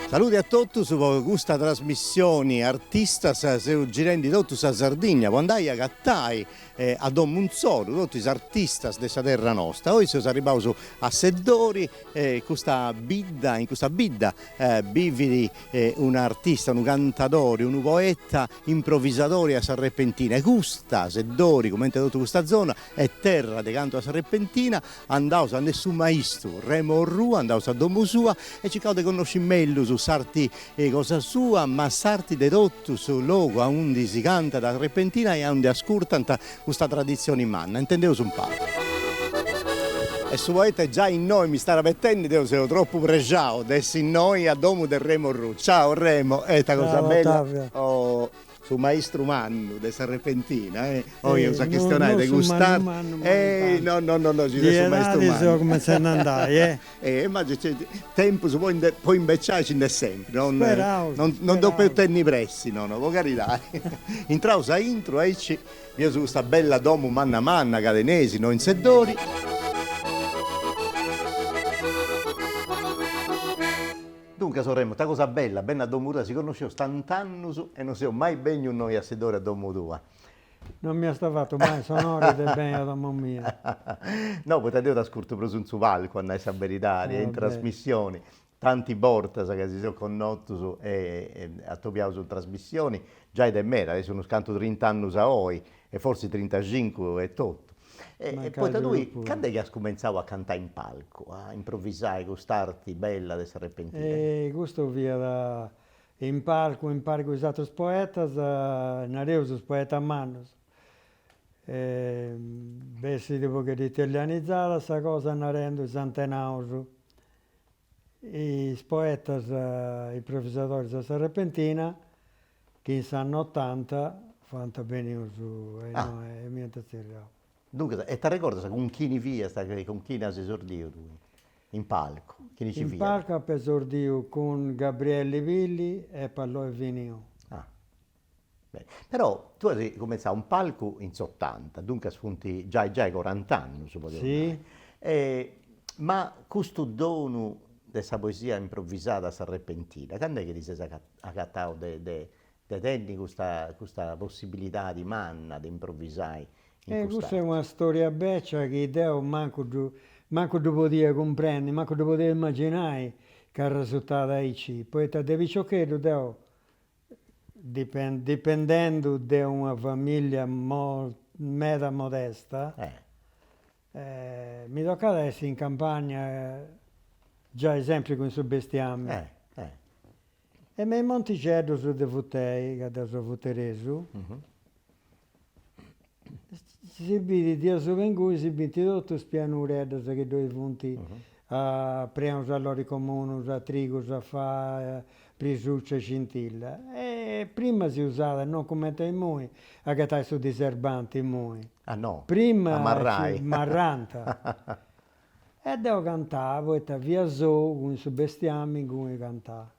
Saludi a totus po custa trasmissioni Artistas, seus girendi totu sa Sardigna po andai a agatai a domu insoru totu is artistas de sa terra nosta. Oi seus arribbaus a Seddori e custa bidda, in custa bidda bivit un'artista, unu cantadori, unu poeta improvisadori a s'arrepentina e custa Seddori, cumenti totu custa zona, est terra de cantu a s'arrepentina. Andaus a nde su maistu Remo Orrù, andaus a domu sua e circaus de connosci mellus s'arti cosa sua, ma s'arti de totu su logu aundi si cantat a repentina e aundi ascurtant custa traditzioni manna. Intendeus unu pagu. E su poeta est giai innoi, mi stat abetendi, deu seu tropu prexau de essi innoi a domu de Remo Orrù. Ciao Remo, ita cosa bella. Oh. Su maistru mannu de sa repentina, eh? Oi eus a chistionai de cust'arti. Eh, no, no, no, no, ci ses su maistru mannu. Seu cumentzendi a andai, eh. Eh, ma tempus po po imbeciai ci nd'est sempri, non non non depeus tenni pressi, no, no, po caridadi. Intraus aintru, aici, bieus custa bella domu manna manna ca teneis innoi in Seddori. Duncas, o Remo, ita cosa bella, benni a domu tua, si connosceus tant'annus e non seu mai benniu innoi a Seddori a domu tua. Non mi ast fatu mai s'onori de benni a domu mia. No, poita deu t'ascurtu prus in su palcu, a nai sa beridadi, e in trasmissioni, tanti bortas ca si seus connotus e atobiaus in trasmissioni, giai de meda, est unus cantu trint'annus a oi, e forsis trintacincu e totu. E poita tui, candu est chi as cumentzau a cantai in palcu, a improvisai cust'arti bella de sa repentina? E custu fiat in palcu impari cun is atrus poetas, nareus is poetas mannus. Bessit u' pogheddu italianizada sa cosa narendu is antenaus. Is poetas improvisadoris de sa repentina chi in s'annu otanta fuant benius a innoi e m'iant tzerriau. Duncas, e t'arregordas cun chini fiast, cun chini as esordiu tui in palcu, chini ci fiat? In palcu apu esordiu cun Gabrielli Pilli e Palloi Finiu. Ah, beni. Però tui as cumentzau in palcu in s'otanta, duncas funt giai giai corant'annus, podeus nai. Si. Ma custu donu de sa poesia improvisada a sa repentina, candu est chi ti ses agatau de de de tenni custa custa possibilidadi manna de improvisai in cust'arti. Custa est una storia bècia chi deu mancu ddu mancu ddu podia cumprendi, mancu ddu podia imaginai ca arresurtat aici, poita de piciocheddu deu dipendendu de una familia meda modesta Mi tocat a essi in campagna giai sempri cun su bestiamini. E me is montixeddus de Futei, ca deu seu futeresu, si bidit de asuba ingui si bint totu is pianureddas chi ddoi funt prenas a lori comunus, a trigus, a faa, prisucia e scintilla. E prima si usat, non cumenti a immoi, a ghetai su diserbanti immoi. Ah no, Prima a marrai. ci marrant. E deu cantà, poita fia sou cun su bestiamini inguni cantà.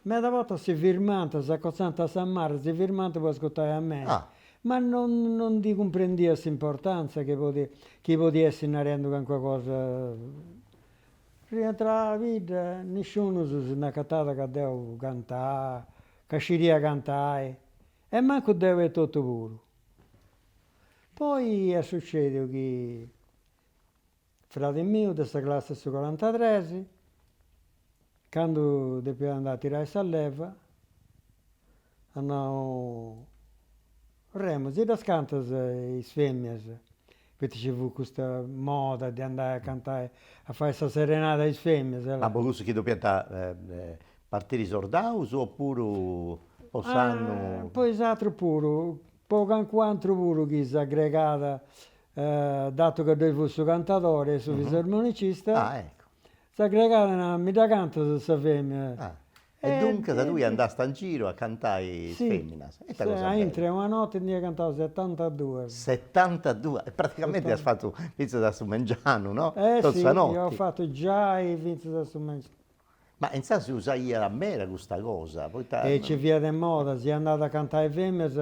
Meda bortas si firmant, s'acotzant a sa marra, si firmant po ascurtai a mei. Ma non non ndi cumprendia s'importanza chi podia chi podia essi narendu calincuna cosa. Rientrà a bidda, nisciunus si nd'acatat ca deu cantà, ca scidia cantai, e mancu deu etotu puru. Poi est sucediu chi fradi miu de sa classi 'e su corantatres, candu depiat andai a tirai sa leva, at nau, Remo, si ddas cantas is feminas, poita ci fut custa moda de andai a cantai, a fai sa serenada a is feminas. Ma po cussu chi depiant partiri sordaus opuru po s'annu? Po is atrus puru, po calincunu atru puru chi s'agregat, datu ca ddoi fut su cantadori e su fisarmonicista, s'agregat e narat, mi dda cantas sa femina E duncas tui andasta in giru a cantai is feminas. Ita cosa bella. Aintre una notti nd'ia cantau setantaduas. Setantaduas, e praticamenti as fatu fintzas a su mengianu, no? Eh si, ia fatu giai fintzas a su mengianu. Ma insaras si usaiat meda custa cosa, poita. E nci fiat de moda, si andat a cantai feminas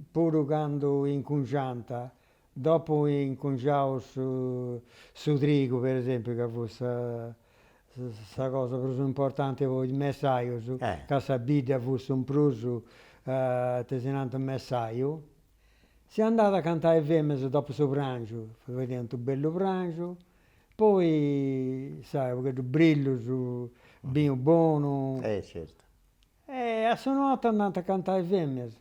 puru candu incungiant, dopu incungiau su su trigu per esempiu ca fut sa sa cosa prus importanti po is messajus, ca sa bidda fut su prus ita si nant messaju, si andat a cantai feminas dopu su prangiu, fadiant u' bellu prangiu Poi sai, u' pagheddu brillus, binu bonu. Eh certu. E a su notti andant a cantai feminas.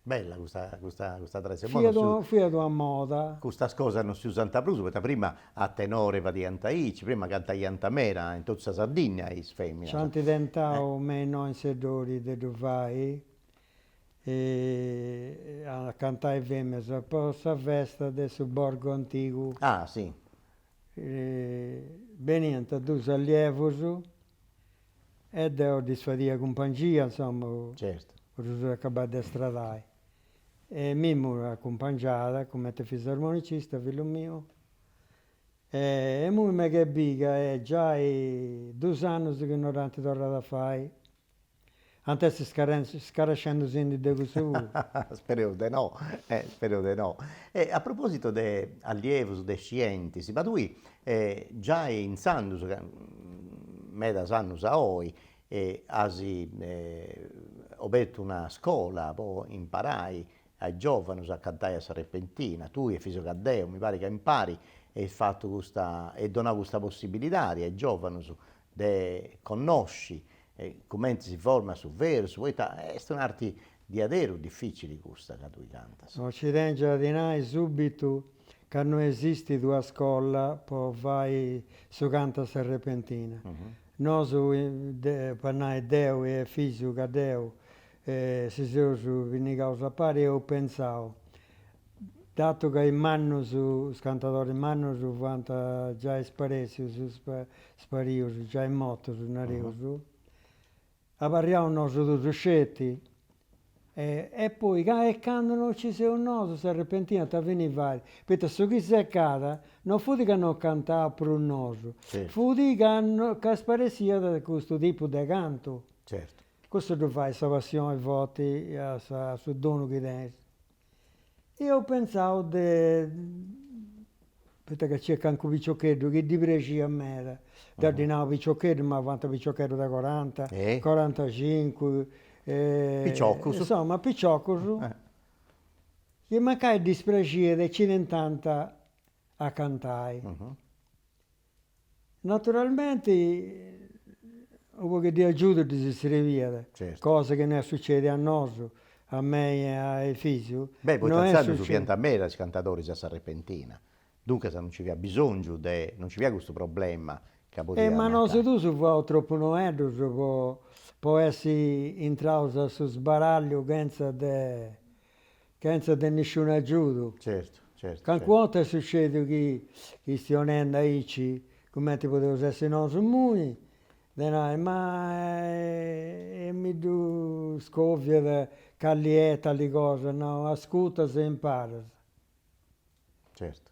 Bella custa custa custa tradizioni. Fiat fiat una moda. Custas cosas non si usant prus, poita prima a tenore fadiant aici, prima cantaiant meda in totu sa Sardigna is feminas. Nc'ant tentau me innoi in Seddori de ddu fai a cantai feminas po sa festa de su Borgo Antigu. Ah si. Beniant dus allievus e deu ddis fadia cumpangia, insoma, Certu. po ddus acabai de stradai. E Mimmu acumpangiat, cumenti fisarmonicista, fillu miu, e imui megu a biri ca est giai dus annus chi no dd'ant torrada a fai. Ant essi scarescendusindi de cussu puru. Spereus de no, spereus de no. E a propositu de allievus, de scientis, ma tui giai intzandus, medas annus a oi, as obertu una scola po imparai a is giovanus a cantai a sa repentina, tui e Efisio Caddeo, mi parit ca impari eis fatu custa, eis donau custa possibilidadi a is giovanus de connosci cumenti si format su versu, poita est un'arti diaderus dificili custa ca tui cantas. No, ci tengiu a ddi nai subitu ca no esistit una scola po fai su cantu a sa repentina. Nosu, po nai deu e Efisiu Caddeu, si seus pinnigaus a pari e eus pentzau Datu ca is mannus, is cantadoris mannus fuant giai sparèssius, sparius, giai mortus, nareus, abarriaus nosu duus sceti, e poi e candu no ci seus nosu sa repentina ita fini fait, poita su chi secat no fut ca no cantaus prus nosu, fut ca ca sparessiat custu tipu de cantu. Certu. Custu ddu fait sa passioni forti a su donu chi tenis. Eus pentzau de, poita ca nc'est calincunu piciocheddu chi ddi praxiat meda, deu ddi nau piciocheddu ma fuant piciocheddus de coranta, corantacincu, Piciocus. Insoma piciocus chi mancai ddis praxiat e ci tentant a cantai. Naturalmenti u' pogheddu de agiudu ddis srebiat, cosa chi no est sucediu a nosu, a mei e a Efisiu. Beh, poita intzandus fiant meda is cantadoris a sa repentina, duncas non nci fiat bisongiu de, non nci fiat custu problema ca podiat mancai. Ma nosu duus fuaus tropu noeddus po po essi intraus a su sbaralliu chentza de chentza de nisciunu agiudu. Certu, certu. Calincuna 'orta est sucediu chi chistionendi aici, cumenti podeus essi nosu immoi, de nai, ma e mi ddu scoviat calli est tali cosa, no, ascurtas e imparas. Certu.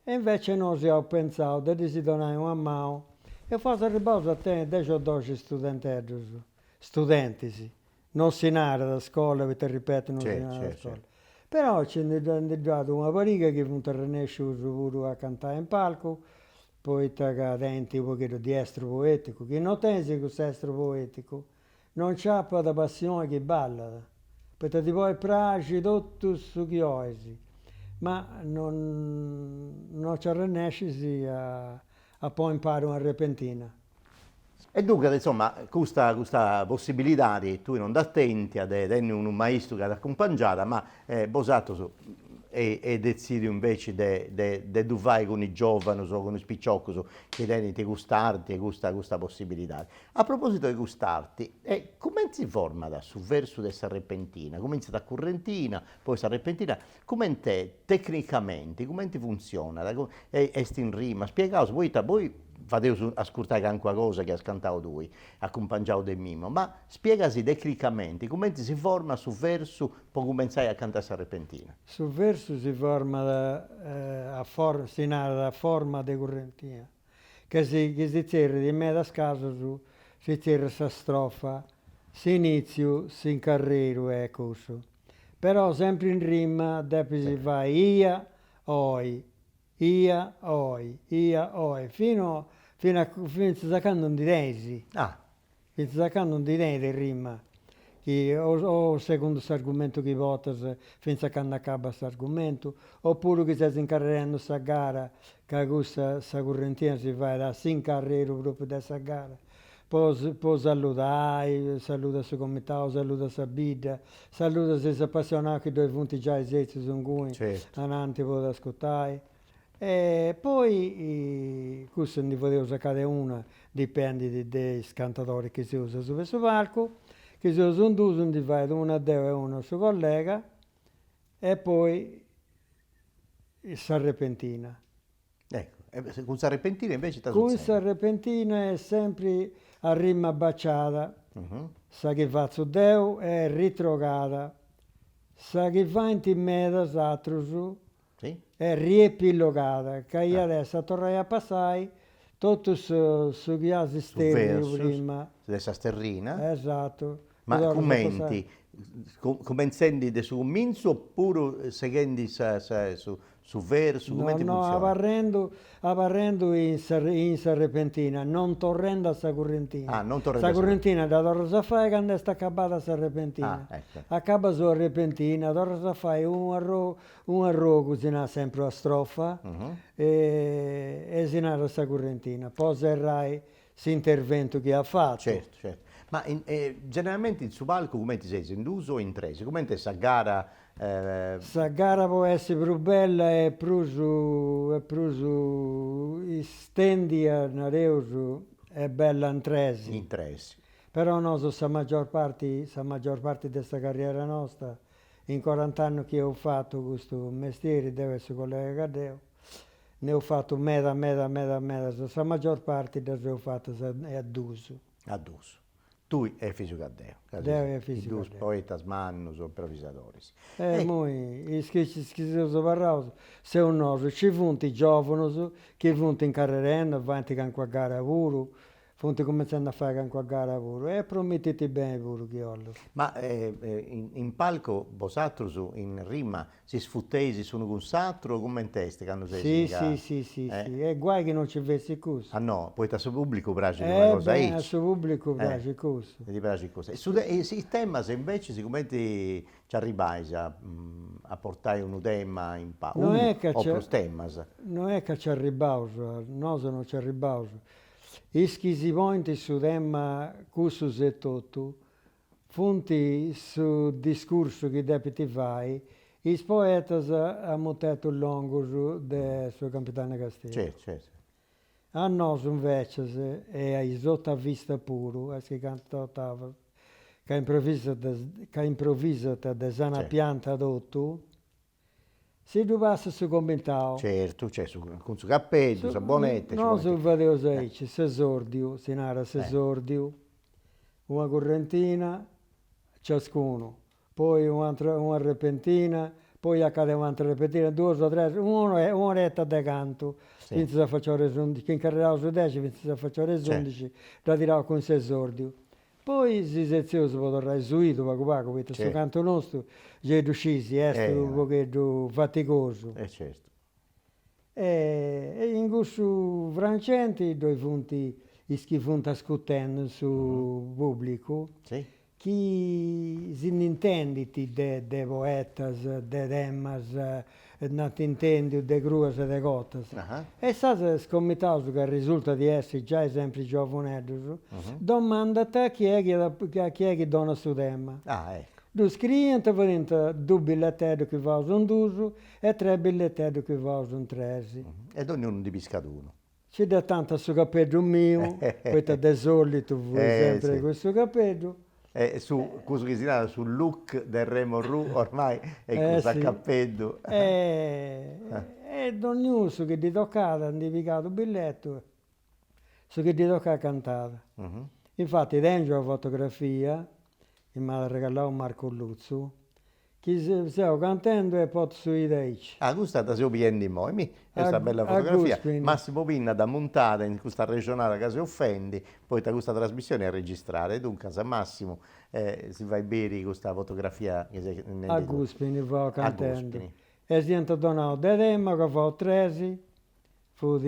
E invece nosu iaus pentzau de ddis donai una manu e fuaus arribbaus a tenni dexi o doxi studenteddus, studentis, non si narat scola poita ripetu non si narat scola, però nci ndi ddu at una pariga chi funt arrennescius puru a cantai in palcu, poita ca tenint u' pogheddu di estru poeticu, chi no tenis cuss'estru poeticu non nci apat passioni chi ballat, poita ti podit praxi totu su chi 'olis, ma non non nci arrennescis a a ponni impari una repentina. E duncas, insoma, custa custa possibilidadi tui non dd'as tentia de tenni unu maistu ca t'acumpangiat, ma bosatrus eis detzidiu inveci de de ddu fai cun is giovanus o cun is piciocus chi tenint cust'arti e custa custa possibilidadi. A propositu de cust'arti, cumenti si format su versu de sa repentina? Cumintzat a currentina, poi sa repentina, cument'est tecnicamenti, cumenti funtzionat? Est in rima? Spiegaus, poita poi fadeus ascurtai calincuna cosa chi as cantau tui, acumpangiau de Mimmo, ma spiegasi tecnicamenti cumenti si format su versu po cumentzai a cantai sa repentina. Su versu si format a si narat a forma de currentina. Chi si chi si zerriat in medas casos si zerriat sa strofa, s'initziu, s'incarreru e cussu. Però sempri in rima depis fai ia, oi, ia, oi, ia, oi, finu finu a finzas a candu ndi tenis. Ah. Finzas a candu ndi tenis de rima, chi o segundu s'argumentu chi portas finzas a candu acabat s'argumentu, opuru chi ses incarrerendu sa gara, ca cussa sa currentina si fait a s'incarreru propriu de sa gara, po po saludai, saludas su comitau, saludas sa bidda, saludas is apassionaus chi ddoi funt giai setzius inguni ananti po t'ascurtai E poi cussu ndi fadeus a cada una, dipendit de is cantadoris chi seus asuba 'e su palcu, chi seus in duus ndi fait una deu e una su collega e poi s'arrepentina. Ecco, e cun s'arrepentina invece ita sutzedit? Cun s'arrepentina est sempri a rima baciada, sa chi fatzu deu est ritrogada, sa chi faint medas atrus Est riepilogada, ca iat essi a torrai a passai totu su chi as sterriu prima. De sa sterrina. Esatu. Ma cumenti? Cumentzendi de su cumintzu opuru seghendi su versu? Cumenti funtzionat? No, no, abarrendu abarrendu in sa in sa repentina, non torrendu a sa currentina. Ah, non torrendu a sa currentina dda torras a fai candu est acabada sa repentina. Ah, ecco. Acabas una repentina, torras a fai unu arrogu Unu arrogu si narat sempri una strofa e si narat sa currentina po serrai s'interventu chi at fatu. Certu, certu. Ma generalmenti in su palcu cumenti seis, in duus o in tres? Cumenti est sa gara? Sa gara po essi prus bella e prus e prus istendia, nareus, est bella in tres. In tres. Però nosu sa maggior parti sa maggior parti de sa carriera nosta In corant'annus chi eus fatu custu mestieri, deu e su collega Caddeo, nd'eus fatu meda meda meda medas, sa maggior parti ddas eus fatas a duus. A duus. Tui e Efisiu Caddeo. Deu e Efisiu Caddeo. Is duus poetas mannus, improvisadoris. E immoi is chi is chi seus abarraus seus nosu, nci funt giovunus chi funt incarrerendi, faint calincuna gara puru, Funt cumentzendi a fai calincuna gara puru e promitint beni puru chi 'ollas. Ma in palcu bosatrus in rima si sfuteis s'unu cun s'atru o cument'est candu seis in gara? Si si si si e guai chi non nci fessit cussu. Ah no, poita a su pubblicu praxit una cosa aici. A su pubblicu praxit cussu. Ddi praxit cussu. E is temas invecias cumenti Nci arribais a a portai unu tema in palcu, unu o prus temas? No est ca nci arribbaus, nosu no nci arribbaus. Is chi si ponint su tema cussus etotu funt su discursu chi depint fai is poetas a mutetus longus de su Campidanu 'e Casteddu. Certu, certu. A nosu invecias, e a is otavistas puru, a is chi cantant a otavas, ca improvisant ca improvisant de sana pianta totu, si ddu passat su comitau. Certu, certu, cun su capeddu, sa boneta. Nosu fadeus aici, s'esordiu, si narat s'esordiu, una currentina ciascunu poi u'atera una repentina, poi a cada un'atera repentina, duas o tres, un'oretta de cantu, finzas a faciora 'e s'undixi, chi incarreraus is dexi finzas a faciora 'e is undixi, dda tiraus cun s'esordiu. Poi si setzeus po torrai suidu pagu pagu, poita su cantu nostu, gei ddu scisi, est unu pogheddu fatigosu. E certu. E in cussu frangenti ddoi funt is chi funt ascurtendi in su pubblicu, chi si nd'intendint de de poetas, de temas, nd'ant intendiu de cruas e de cotas. E insaras is comitaus ca resultat di essi giai sempri giovuneddus, domandant a chi est chi a chi est chi donat su tema. Ddu scriiant e fadiant dus billetteddus chi faus in dus e tres billetteddus chi faus in tres. E donniunu ndi piscat unu. Nci dd'etant su capeddu miu, poita de solitu fui sempri cun su capeddu. E su, cussu chi si narat su look de Remo Orrù ormai est cussu a capeddu. E donniunu su chi ddi tocat ndi pigat u' billetu, su chi ddi tocat cantat. Infati tengiu una fotografia chi m'at arregallau Marco Lutzu. Chi seu cantendu e portu su 'idu aici. Ah, custa dda seu biendi immoi, mi, est una bella fotografia, Massimo Pinna dd'at muntada in custa arrexonada ca seus fendi, poita custa trasmissioni est registrada e duncas Massimo si fait biri custa fotografia chi ses nendi tui. A Guspini fua cantendu e s'iant donau de tema ca fuaus tres, fut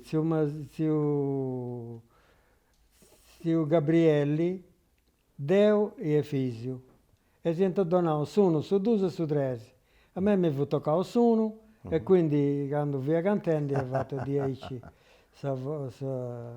tziu tziu tziu Gabrielli, Deu e Efisiu. E s'iant donau s'unu, su dus e su tres. A mei mi fut tocau s'unu e quindi candu fia cantendi ia fatu diaici sa sa.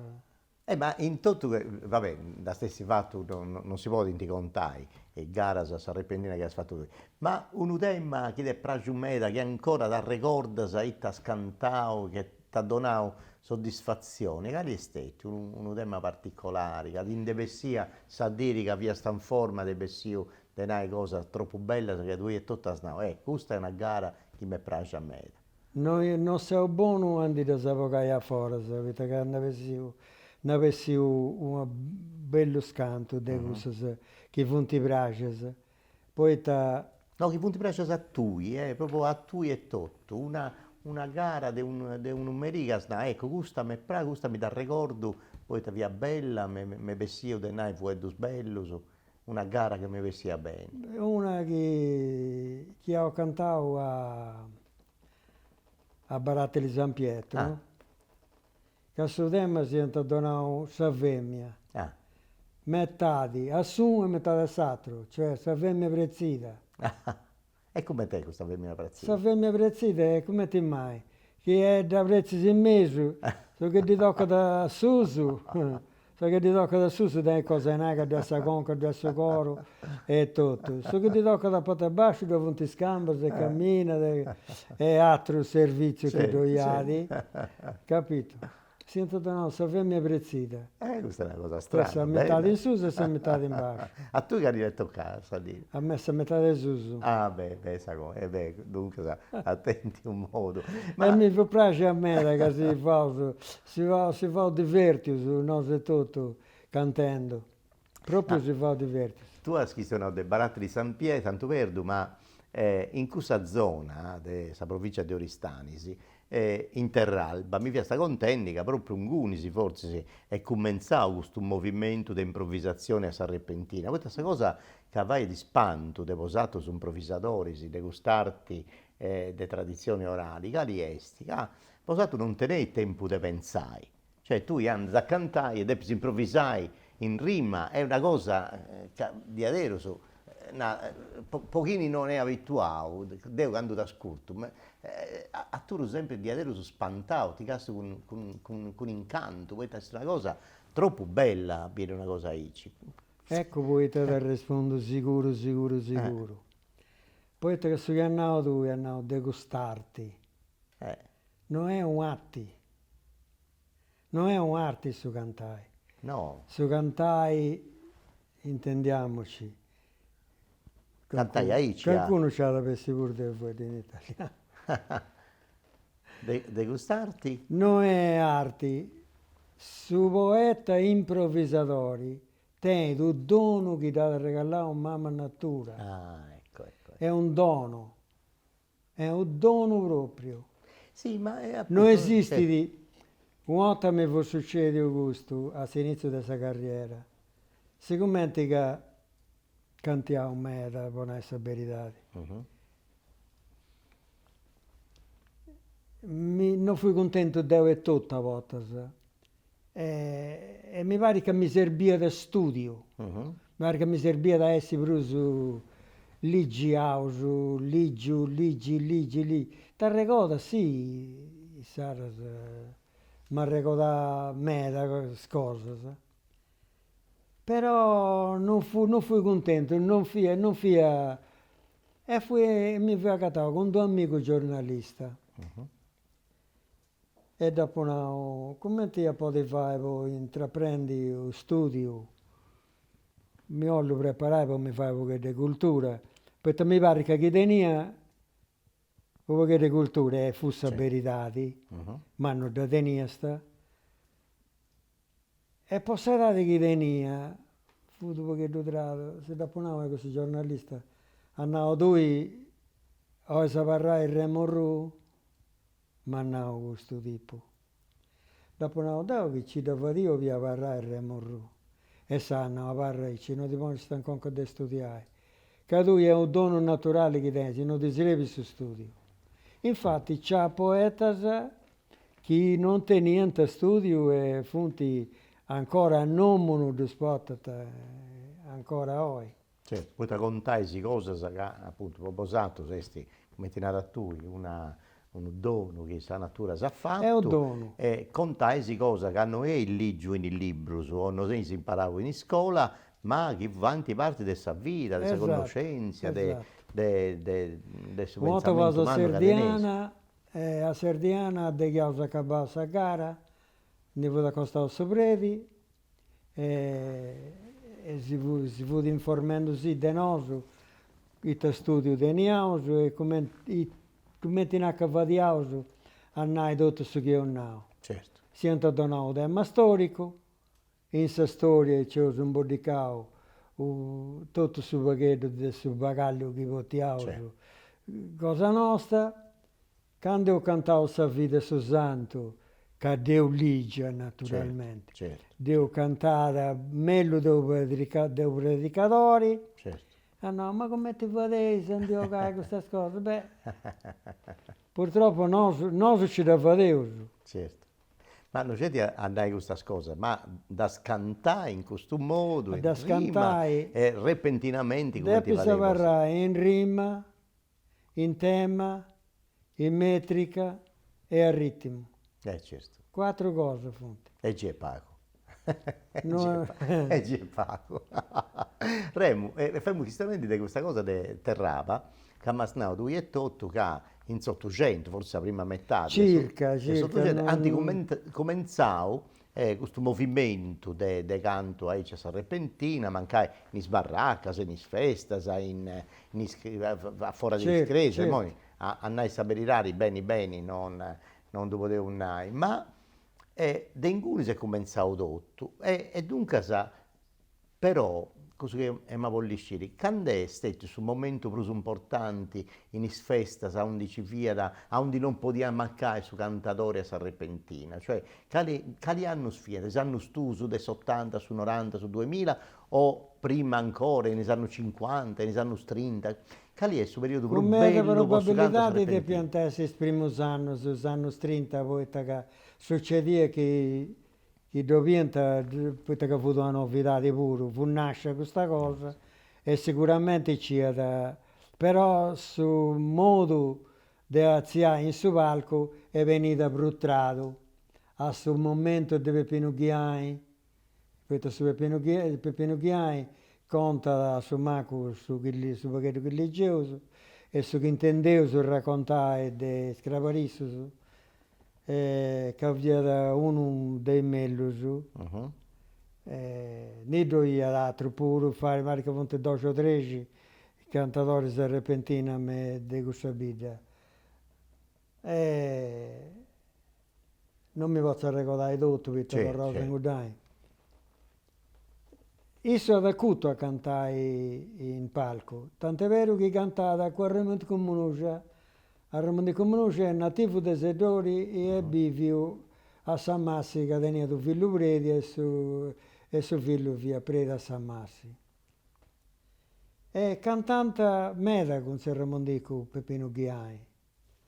Eh ma in totu, va bè, nd'as essi fatu, non si podint contai is garas a s'arrepentina chi as fatu tui, ma unu tema chi t'est praxiu meda, chi ancora t'arregordas ita as cantau, chi t'at donau soddisfatzioni, cali est stetiu unu tema particolari ca ti nde bessiat sa diri ca fiast in forma t'est bessiu de nai cosas tropu bellas ca tui etotu as nau, eh custa est una gara chi m'est praxia meda. No no seu bonu a ndi ddas bogai a foras, poita ca nd'at bessiu nd'at bessiu unu bellu scantu de cussas chi funt praxias, poita No, chi funt praxias a tui, eh, propriu a tui etotu, una una gara de unu de unu merì ca as nau, eccu custa m'est praxia, custa mi dd'arregordu poita fiat bella, m'est bessiu de nai fueddus bellus, una gara chi m'est bessia beni. Una chi chi apu cantau a a Baratili San Pietro, ca su tema s'iant donau sa femina, metadi a s'unu e metadi a s'aturu, cioè sa femina pretzida. E cumenti est custa femina pretzida? Sa femina pretzida est cumenti mai, chi dda pretzis in mesu, su chi ddi tocat a susu, su chi ddi tocat a susu tenit cosa 'e nai ca ddu est sa conca, ddu est su coru e totu, su chi ddi tocat a parti 'e basciu ddoi funt is cambas e caminat e aterus servitzius chi ddoi at, capito? S'iant donau sa femina pretzida. Eh custa est una cosa strana, bella. Sa metadi in susu e sa metadi in basciu. A tui cali t'est tocada sa dì? A mei sa metadi 'e susu. Ah beh beh sa cosa, eh beh duncas at tentu unu modu. Ma e mi fut praxia meda ca si faus si faus si faus divertius nosu etotu cantendu, propriu si faus divertius. Tui as chistionau de Baratili San Pie Santu Perdu ma in cussa zona de sa provincia de Oristanis In Terralba mi fiast contendi ca propriu ingunis fortzis est cumentzau custu movimentu de improvisatzioni a s'arrepentina, poita sa cosa ca fait ispantu de bosatrus improvisadoris de cust'arti de traditzioni orali, cali est? Ca bosatrus non teneis tempus de pentzai, cioè tui andas a cantai e depis improvisai in rima, est una cosa ca diaderus po chini non est abituau, deu candu t'ascurtu, aturu sempri diaderus spantau, ti castiu cun cun cun incantu, poita est una cosa tropu bella a biri una cosa aici. Eccu poita t'arrespundu siguru siguru siguru, poita ca su chi as nau tui, as nau de cust'arti, no est un'arti, no est un'arti su cantai. No. Su cantai Intendiamoci. Cantai aici. Cancunu nci at a bessi puru de fueddu in italianu. De cust'arti? No est arti. Su poeta improvisadori tenit unu donu chi dd'at arregallau mama natura. Ah, ecco, ecco. Est unu donu. Est unu donu propriu. Si, ma No esistit, una 'orta mi fut sucediu custu a s'iniziu de sa carriera, sigumenti ca cantiau meda, po nai sa beridadi, mi no fui cuntentu deu etotu a bortas e mi parit ca mi serbiat studiu, mi parit ca mi serbiat a essi prus ligiaus, ligiu ligi ligi ligi, t'arregodas, si, insaras m'arregodà meda cosas, però non fui non fui cuntentu, non fia non fia e fui mi fui agatau cun d'unu amigu giornalista E dd'apu nau, cumenti ia podi fai po intraprendi unu studiu, mi 'ollu preparai po mi fai u' pogheddu 'e cultura, poita mi parrit ca chi tenia u' pogheddu 'e cultura, e fut sa beridadi, ma no dda teniast, e po s'edadi chi tenia fut u' pogheddu tradu, si dd'apu nau a cussu giornalista. At nau, tui 'olis abarrai Remo Orrù? M'at nau custu tipu. Dd'apu nau deu chi nci dda fadia 'olia abarrai Remo Orrù. E issa at nau, abarra aici, no ti pongiast in conca de studiai, ca tui est unu donu naturali chi tenis, no ti srebit su studiu. Infati nc'at poetas chi non teniant studiu e funt ancora a nomunu ddus portant ancora oi. Certu, poita contais cosas ca, apuntu, po bosatrus est, cumenti naras tui, una unu donu chi sa natura s'at fatu. Est unu donu. E contais cosas ca no eis ligiu in is librus o no eis imparau in iscola, ma chi faint parti de sa vida, de sa connoscèntzia, de de de su pentzamentu mannu ca teneis. Una 'orta a Serdiana, a de chi aus acabau sa gara, ndi fut acostau su predi e si fut si fut informendusì de nosu ita studiu teniaus e cumenti cumenti naca fadiaus a nai totu su chi eus nau. Certu. S'iant donau tema storicu, in sa storia nci eus imboddicau totu su pagheddu de su bagagliu chi potiaus cosa nosta Candu eus cantau sa vida 'e su santu, ca dd'eus ligia naturalmenti, dd'eus cantada mellus de unu predicadori, at nau, ma cumenti fadeis a ndi 'ogai custas cosas? Beh, purtroppo nosu nosu nci dda fadeus. Certu. Ma no sceti a nai custas cosas, ma ddas cantai in custu modu, in rima e repentinamenti cumenti fadeus. Depis abarrai in rima in tema, in mètrica e a rìtimu. Eh certu. Cuatru cosas funt. E gei est pagu. E gei est pagu. Remu, e femus chistionendi de custa cosa de Terraba, ca m'as nau tui etotu ca in s'Otuxentu, fortzis sa prima metadi Circa, circa. De s'Otuxentu, ant cumentzau custu movimentu de de cantu aici a s'arrepentina, mancai in is barracas, in is festas, in in is a foras de is cresias, immoi a nai sa beridadi beni beni non non ddu podeus nai, ma de ingunis est cumentzau totu e duncas Però, cussu chi emu a bolli sciri, cand'est stetiu su momentu prus importanti in is festas aundi nci fiat, aundi non podiat mancai su cantadori a s'arrepentina? Cioè, cali cali annus fiant? Is annus tuus de s'otanta, su noranta, su duemilla o prima ancora, in is annus cincuanta, in is annus trinta? Cali est su periodu prus Cun meda bellu po su cantu a probabilidadi s'arrepentina? depiant essi is primus annus, is annus trinta, poita ca sucediat chi chi ddu 'oliant poita ca fut una novidadi puru, fut nascia custa cosa e siguramenti nc'iat, però su modu de artziai in su palcu est benida prus tradu a su momentu de Peppinu Ghiai, poita su Peppinu Peppinu Ghiai contat a su mancu su chi su pagheddu chi ligeus e su chi intendeus raccontai de is crabarissus ca fiat unu de is mellus, ndi ddoi iat atrus puru, mi parit ca funt doxi o trexi cantadoris a repentina me de cussa bidda. Non mi potzu arregodai totu poita torraus a inguddai. Issu at acutu a cantai in palcu, tant'est beru chi cantat cun Arremundicu Munuja. Arremundicu Munuja est nativu de Seddori e est biviu a Samassi ca teniat unu fillu predi e su e su fillu fiat predi a Samassi. E cantant meda cun tziu Arremundicu Pepinu Ghiai.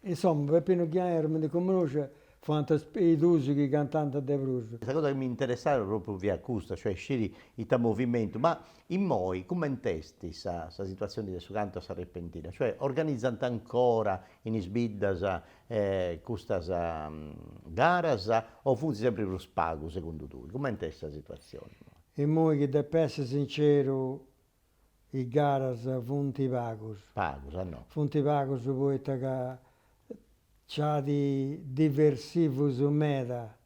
Insoma, Peppinu Ghiai e Arremundicu Munuja fuant is duus chi cantant de prus. Sa cosa chi mi interessat propriu fiat custa, cioè sciri ita movimentu, ma immoi cument'est sa sa situazioni de su cantu a sa repentina, cioè organizant ancora in is biddas custas garas o funt sempri prus pagu segundu tui, cument'est sa situazioni immoi? Immoi chi dep'essi sinceru Is garas funt pagus. Pagus, ah no. Funt pagus poita ca nc'at diversivus meda,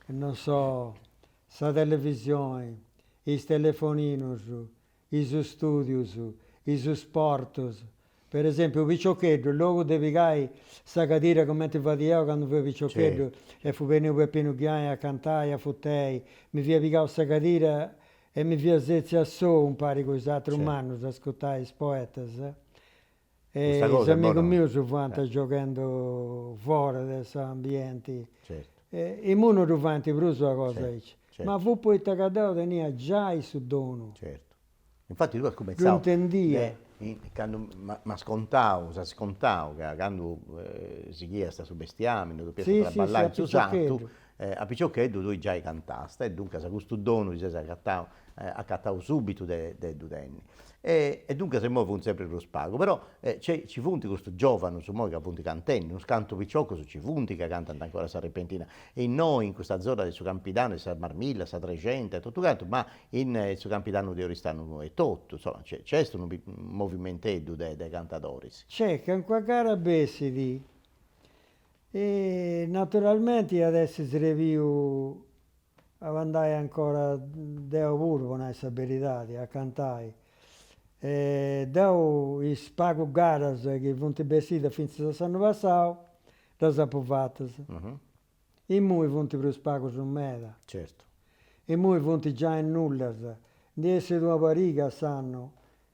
non so, sa televisioni, is telefoninus, is studius, is sportus. Per esempiu unu piciocheddu, in logu de pigai sa cadira cumenti fadia 'eu candu fia piciocheddu e fut beniu Peppinu Ghiai a cantai a Futei, mi fia pigau sa cadira. E mi fia setziu a sou umpari cun is atrus mannus a ascurtai is poetas e is amigus mius fuant gioghendu fora de s'ambienti. E imui no ddu faint prus una cosa aici. Ma fut poita ca deu tenia giai su donu. Certu. Infatti tui as cumentzau. Ddu intendia. Candu m'as contau, s'as contau ca candu sighiast su bestiamini, depiast traballai in su sartu, a piciocheddu tui giai cantast e duncas custu donu ti ses agatau acatau subitu de ddu tenni. E duncas immoi funt sempri prus pagu, però nci funt custus giovanus immoi ca funt cantendi, unus cantu piciocus nci funt ca cantant ancora sa repentina, e innoi in custa zona de su Campidanu, de sa Marmilla, sa Trexenta e totu cantu, ma in su Campidanu de Oristanu etotu, insoma nc'est unu movimenteddu de cantadoris. Nc'est calincuna gara bessit e naturalmenti iat essi srebiu a andai ancora deu puru, po nai sa beridadi, a cantai. E deu is pagu garas chi funt bessidas fintzas a s'annu passau ddas apu fatas. Immoi funt prus pagus meda. Certu. Immoi funt giai nullas. Ndi essit una pariga a s'annu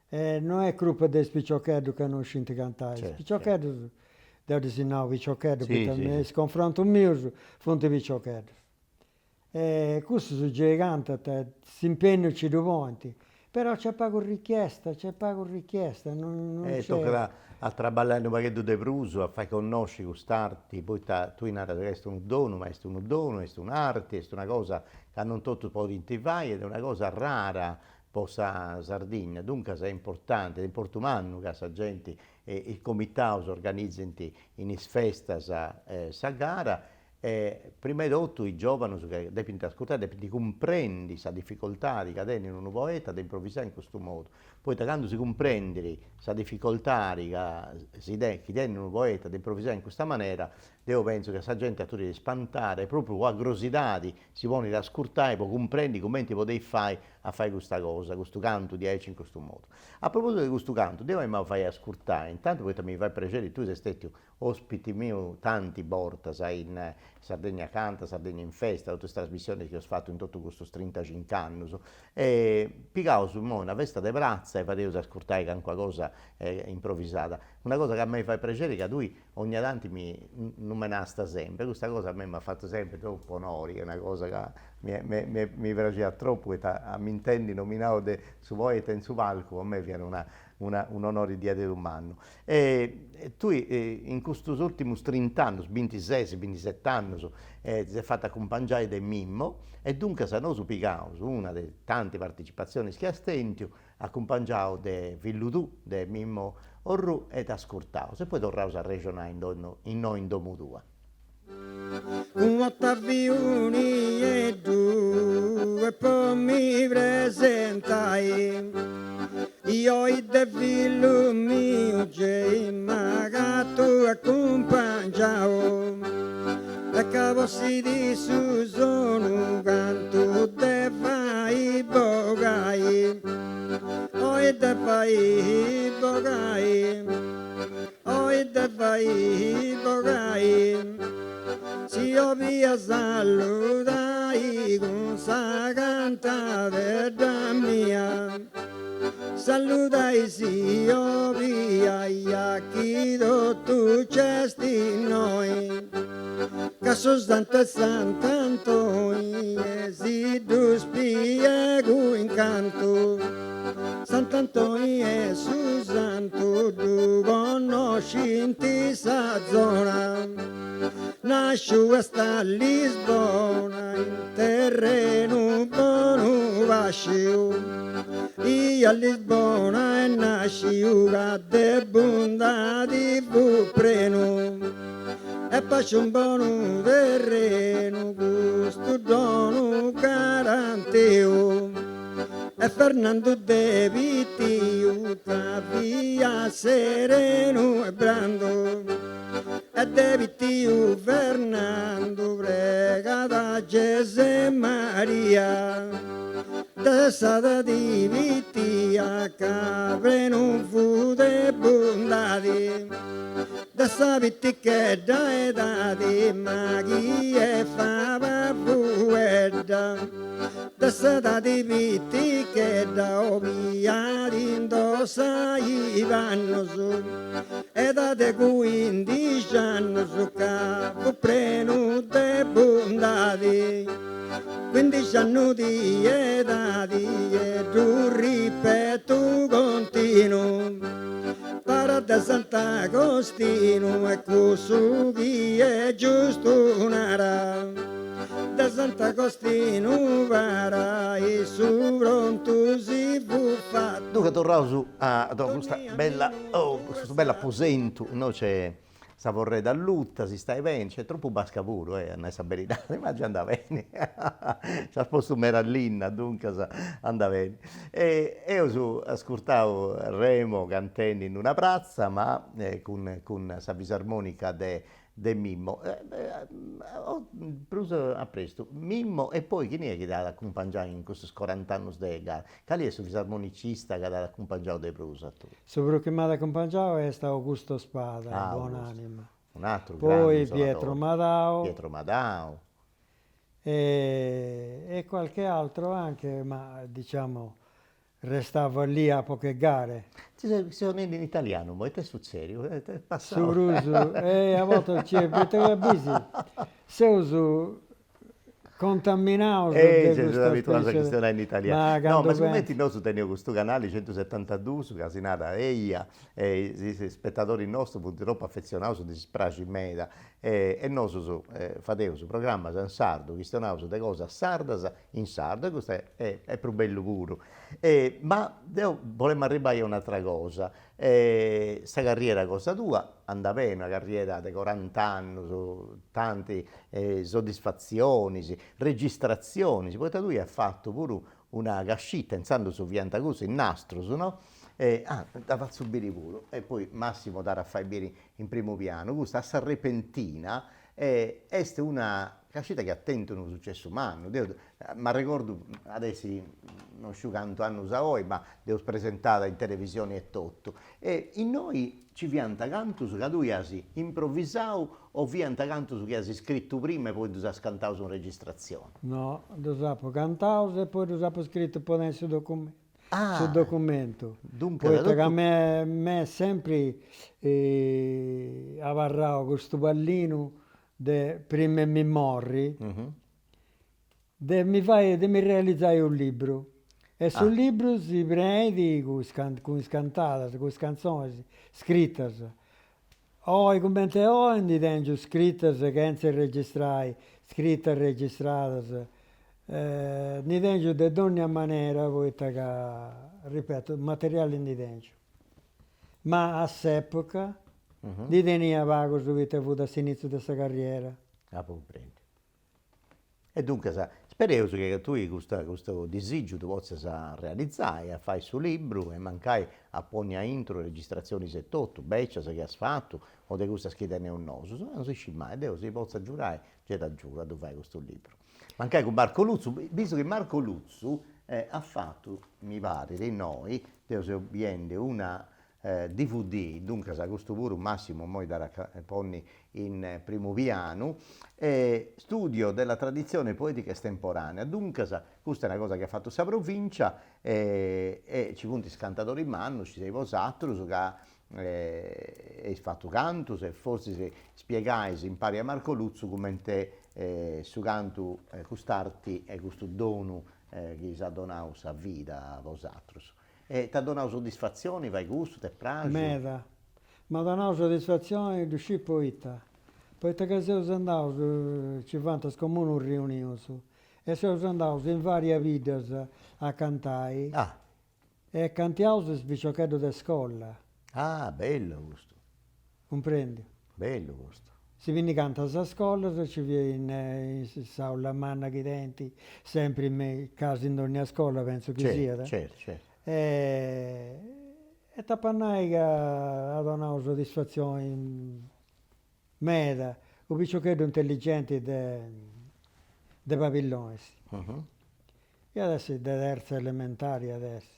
e no est crupa de is piciocheddus ca no scint cantai. Is piciocheddus, deu ddis nau piciocheddus poita me is confrontus mius funt piciocheddus. E cussus gei cantant, s'impegnu nci ddu ponint, però nc'est pagu richiesta, nc'est pagu richiesta, non nc'est. E tocat a traballai unu pagheddu de prus, a fai connosci cust'arti, poita tui naras ca est unu donu, ma est unu donu, est un'arti, est una cosa ca non totus podint fai ed est una cosa rara po sa Sardigna, duncas est importanti, est de importu mannu ca sa genti e is comitaus organizint in is festas sa gara E prima 'e totu is giovanus ca depint ascurtai depint cumprendi sa dificoltadi ca tenit unu poeta de improvisai in custu modu, poita candu si cumprendit sa dificoltadi ca si chi tenit unu poeta de improvisai in custa manera, deu pentzu ca sa genti aturit ispantada e propriu po crosidadi si ponit a ascurtai po cumprendi cumenti podeis fai a fai custa cosa, custu cantu diaici in custu modu. A propositu de custu cantu, deu emu a fai ascurtai, intantu poita mi fait prexeri, tui ses stetiu Ospiti miu tanti bortas in Sardegna Canta, Sardegna in Festa, totu is trasmissionis chi eus fatu in totu custus trintacinc'annus e pigaus immoi una festa de pratza e fadeus ascurtai calincuna cosa improvisada. Una cosa ca a mei fait prexeri ca tui 'onnia tanti mi numenasta sempri, custa cosa a mei m'at fatu sempri tropu onori, est una cosa ca mi mi praxiat tropu poita a m'intendi nominau de su poeta in su palcu po mei fiat una una un'onori diaderus mannu. E tui in custus urtimus trint'annus, bintises, bintiset'annus, ti ses fatu acumpangiai de Mimmo e duncas nosu pigaus una de tanti participatzionis chi as tentu, acumpangiau de fillu tuu, de Mimmo Orrù e t'ascurtaus e poi torraus a arrexonai innoi in domu tua. Cun Ottaviu Nieddu e po mi presentai I oi de fillu miu gei m'agatu acumpangiau E ca possidit su sonu cantu de fai bogai Oi de fai bogai Oi de fai bogai Si 'obia saludai cun sa cantadedda mia Saludai si 'obia ja chi totu c'est innoi Ca su santu 'e Sant'Antoi e si ddu spiegu in cantu Sant'Antoi est su santu ddu connoscint in sa zona Nasciu est a Lisbona in terrenu bonu pasciu I a Lisbona est nasciu ca de bundadi fut prenu E pasciu in bonu terrenu custu donu garantiu E Fernandu de pitiu ca fiat serenu e brandu E de pitiu Fernandu pregat a Gesè Maria. De s'edadi pitia ca prenu fut de bundadi De sa pitichedda edadi ma chi est faba fuedda De s'edadi pitichedda 'obiat indossai pannus Edade cuindixi annus ca fut prenu de bundadi Cuindixi annus di edadi e ddu ripetu continu Parat de Sant'Agostinu e cussu chi est giustu nara De Sant'Agostinu para issu prontu si fut fatu. Duncas torraus a custa bella custu bellu aposentu innoi nc'est Sa forredda alluta, si stait beni, nc'est tropu basca puru, a nai sa beridadi, ma già andat beni, nc'as postu meda linna, duncas andat beni. E eus ascurtau Remo cantendi in una pratza, ma cun cun sa fisarmonica de de Mimmo. Prus a prestu, Mimmo e poi chini est chi t'at acumpangiau in custus corant'annus de gara? Cali est su fisarmonicista ca t'at acumpangiau de prus a tui? Su prus chi m'at acumpangiau est Augusto Spada, bon'anima. Un'atru grandu Poi Pietro Madau. Pietro Madau. E qualche altro anche, ma diciamo restava lì a poche gare. Ti ses chistionendi in italianu imoi, it'est sutzediu? Est passau. Su prus, e a bortas nc'est, poita ca bisi, seus Contaminaus de custa abituaus a chistionai in italianu. No, ma sigumenti nosu teneus custu canali centusetantaduus ca si narat Eia e is spetadoris nostus funt tropu afetzionaus, ddis praxit meda e nosus fadeus programmas in sardu, chistionaus de cosas sardas in sardu e custu est prus bellu puru. Ma deu bolemu arribbai a un'atra cosa, Sa carriera cosa tua andat beni, una carriera de corant'annus, tanti soddisfatzionis, registratzionis, poita tui as fatu puru una cascita, intzandus fiant cussus, is nastrus, no? Ah, dda fatzu biri puru, e poi Massimo dd'at a fai biri in primu pianu, custa a s'arrepentina est una cascita chi at tentu unu sucessu mannu, deu M'arregordu, at essi non sciu cantu annus a oi, ma dd'eus presentada in televisioni etotu. E innoi nci fiant cantus ca tui as improvisau o fiant cantus chi as scritu prima e poi ddus as cantaus in registratzioni? No, ddus apu cantaus e poi ddus apu scritu po tenni su documentu. Su documentu, poita ca m'est sempri abarrau custu pallinu de prima 'e mi morri de mi fai de mi realizai unu libru e su libru si prenit cun is cun is cantadas, cun is cantzonis scritas. Oi cumenti oi ndi tengiu scritas chentza registrai, scritas registradas, ndi tengiu de dònnia manera poita ca, ripeto, materiali ndi tengiu. Ma a s'epoca ndi tenia pagus poita fut a s'initziu de sa carriera. Apu cumprendiu. E duncas, spereus chi tui custa custu disìgiu ddu potzas realizai, a fai su libru e mancai a ponni aintru registratzionis etotu, bècias chi as fatu o de cussas chi teneus nosus, non si scit mai, Deus si potzat giurai, gei t'agiudat a ddu fai custu libru. Mancai cun Marco Lutzu, bistu chi Marco Lutzu at fatu, mi parit, innoi, deu seu biendi una Dvd, duncas custu puru Massimo immoi dd'at a ponni in primu pianu, Studio della tradizione poetica estemporanea, duncas custa est una cosa chi at fatu sa Provincia e nci funt is cantadoris mannus, nci seis bosatrus ca eis fatu cantus e fortzis spiegais impari a Marco Lutzu cumenti su cantu, cust'arti e custu donu chi s'at donau sa vida a bosatrus. E t'at donau soddisfatzioni fai custu, t'est praxiu? Meda. M'at donau soddisfatzioni, ddu sciu poita. Poita ca seus andaus, nci fuant is comunus riunius, e seus andaus in varias biddas a cantai. Ah. E cantiaus is piciocheddus de scola. Ah, bellu custu. Cumprendiu. Bellu custu. Si pinnigant sas scolas, nci fiat in s'aula manna chi tenint sempri me casi in dònnia scola pentzu chi siat. Certu, certu. E t'apu a nai ca at donau soddisfatzioni meda, unu piciocheddu intelligenti de de Pabillonis. Iat essi de terza elementari iat essi.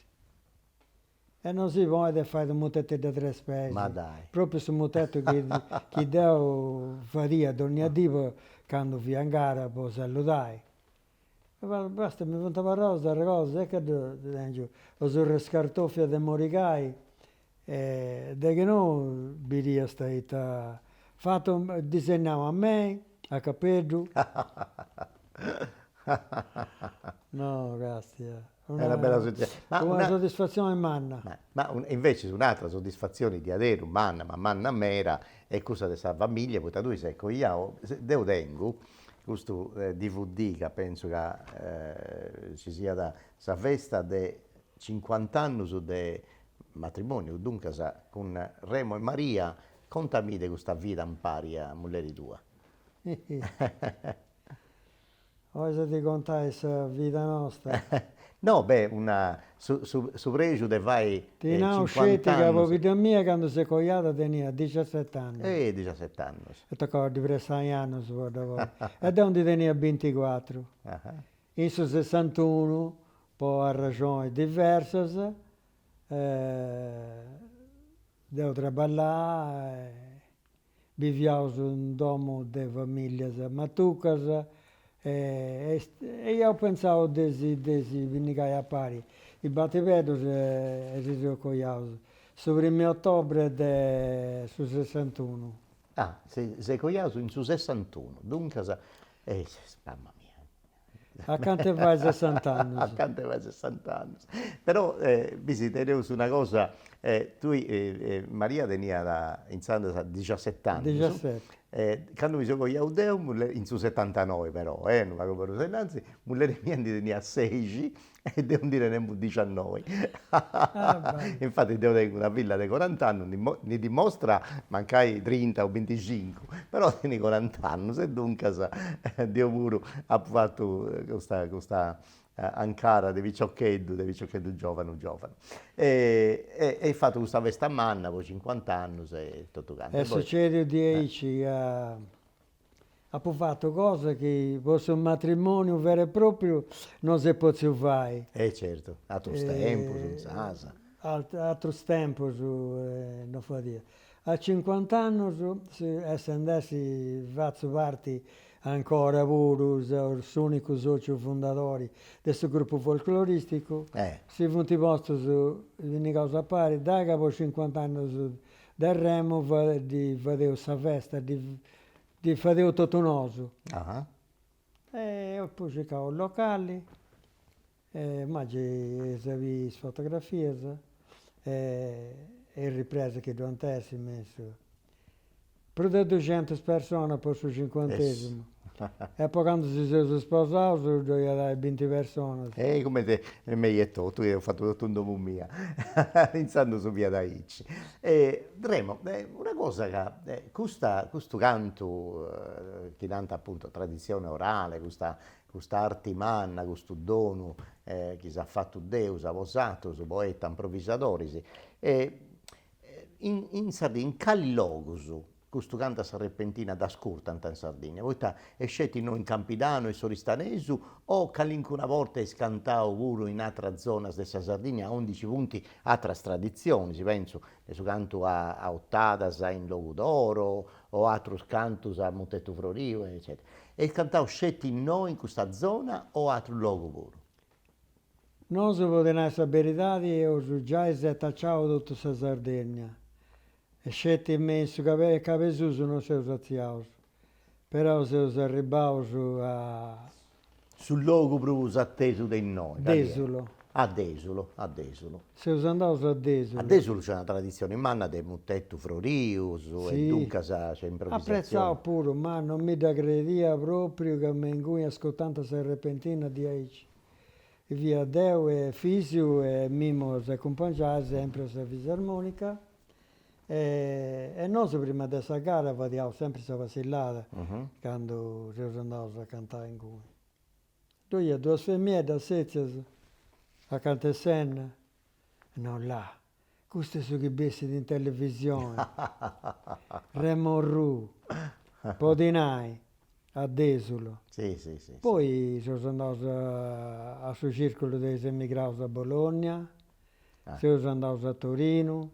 E no si ponit e fait u' mutetu de tres peis. Ma dai. Propriu su mutetu chi chi deu fadia dònnia dì po candu fia in gara po saludai. Basta, mi funt abarraus is arregodus e che ddu tengiu po su scartofia de morigai e de chi nou biriast ita fatu, disegnau a mei, a capeddu. No, castia. Una bella soddisfatzioni. Ma una soddisfatzioni manna. Ma invecias un'atra soddisfatzioni diaderu manna, ma manna meda, est cussa de sa familia, poita tui ses coiau, deu tengu custu dvd ca pentzu ca ci siat sa festa de cincuant'annus de matrimoniu, duncas cun Remo e Maria, contamì de custa vida impari a mulleri tua. 'Ois a ti contai sa vida nosta? No, beh, una, su su su prexu de fai Ti nau sceti ca pobidda mia candu s'est coiada teniat diciaset'annus. Eh, diciaset'annus. E tocau a ddi prestai annus po dda ponni. E deu ndi tenia binticuatru. In su sessantunu, po arraxonis diversas, deu traballà e Biviaus in domu de familias matucas e iaus pentzau de si de si pinnigai a pari is batipeddus e si seus coiaus su primu 'e ottobre de su sessantunu. Ah, si seis coiaus in su sessantunu, duncas, mamma mia Acanta 'e fai sessant'annus. Acanta 'e fai sessant'annus. Però bisi teneus una cosa, tui Maria teniat intzandus diciaset'annus. Diciaseti. Candu mi seu coiau deu, in su setantanoi però, unu pagu prus ainnantis, mulleri mia ndi teniat seixi e deu ndi tenemu diciannoi. Infati deu tengu una filla de corant'annus, ndi dimostrat mancai trinta o binticincu, però tenit corant'annus e duncas deu puru apu fatu custa custa ancada de piciocheddu, de piciocheddu giovanu giovanu. E eis fatu custa festa manna po cincuant'annus e totu cantu. Est sucediu diaici ca Apu fatu cosa chi po su matrimoniu veru e propriu no s'est potziu fai. E certu, atrus tempus, insaras. Atrus tempus no fadiat. A cincuant'annus, essend'essi fatzu parti ancora puru, seu s'unicu sociu fundadori de su gruppu folcloristicu, si funt postus pinnigaus a pari, dai ca po cincuant'annus de Remo ddi fadeus sa festa, ddi Ddi fadeus totu nosu. E apu circau u' locali e ma gei eis a biri is fotografias e is ripresas chi ddu ant essi me in su. Prus de duxentus personas po su cincuantesimu e po candu si seus sposaus ddoi iat ai binti personas. E cumenti mei etotu, chi eus fatu totu in domu mia, intzandus fiat aici. E Remo, una cosa ca custa custu cantu chi nant appuntu traditzione orale, custa custa arti manna, custu donu chi s'at fatu Deus a bosatrus, poetas improvisadoris, in in Sardigna in cali logus Custu cantu a sa repentina dd'ascurtant in Sardigna, poita est sceti innoi in Campidanu e s'Oristanesu o calincuna borta est cantau puru in atras zonas de sa Sardigna aundi ci funt atras traditzionis, pentzu de su cantu a otadas in Logudoro o atrus cantus a mutetu froriu eccetera. Est cantau sceti innoi in custa zona o atrus logu puru? Nosu po ti nai sa beridadi eus giai setaciau totu sa Sardegna E sceti me in su cabesusu non seus atziaus, però seus arribbaus a. Su logu prus atesu de innoi. Desulo. A Desulo, a Desulo. Seus andaus a Desulo. A Desulo nc'est una traditzioni manna de mutetu frorius e duncas nc'est improvisatzioni. Apretzau puru, ma non mi dda credia propriu ca me inguni ascurtant sa repentina diaici. Fia deu e Efisiu e Mimmo s'acumpangiat sempri a sa fisarmonica e nosu prima de sa gara fadiaus sempri sa passillada candu seus andaus a cantai inguni. Ddoi iat duas femieddas setzias acanta 'e s'enna, no là, custu est su chi bessit in televisioni, Remo Orrù, po ti nai. A Desulo. Si si si. Poi seus andaus a su circulu de is emigraus a Bologna, seus andaus a Torinu.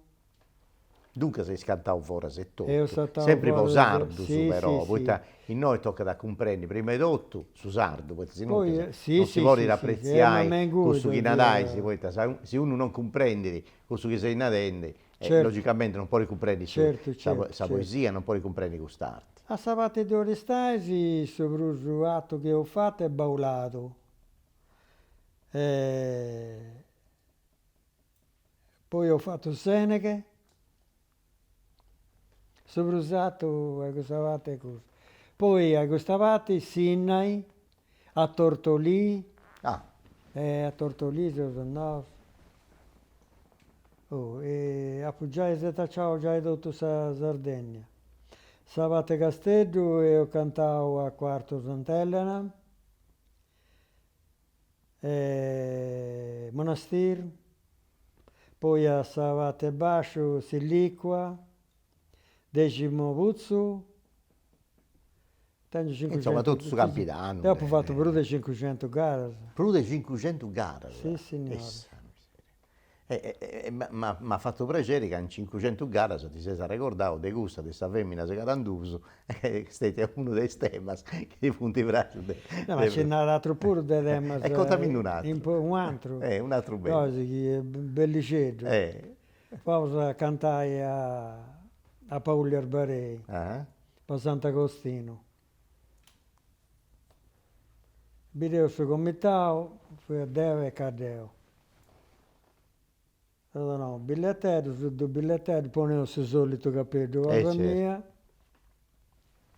Duncas eis cantau foras etotu, sempri po sardus però, poita innoi tocat a cumprendi prima 'e totu su sardu, poita si non si podit apretziai cussu chi nadais, poita si unu non cumprendit cussu chi seis nadendi, logicamenti non podit cumprendi sa poesia, non podit cumprendi cust'arti. A sa parti de Aristanis su prus atu chi eus fatu est Bauladu Poi eus fatu Seneghe, su prus atu a custa parti est custu. Poi a custa parti Sinnai, a Tortolì, a Tortolì seus andaus, oh e apu giai setacciau giai totu sa Sardegna. Sa parti 'e Casteddu eus cantau a Cuartu Sant'Elena Monastir, poi a sa parti 'e basciu Sillicua, Deximuputzu, tengiu cincucentu. Insoma totu su Campidanu. Deu apu fatu prus de cincucentu garas. Prus de cincucentu garas? Sissignori. E m'at fatu prexeri ca in cincucentu garas ti ses arregordau de cussa de sa femina segada in duus, est stetia unu de is temas chi ti funt praxius de. No, ma nci nd'at atrus puru de temas. E contamindi un'atru. Un'atru. Un'atru bellu. Gosi chi est bellixeddu. Faus a cantai a Pauli Arbarei, po Sant'Agostinu. Bideus su comitau, fia deu e Caddeo. Eus donau billeteddus, dus billeteddus, poneus su solitu capeddu cosa mia,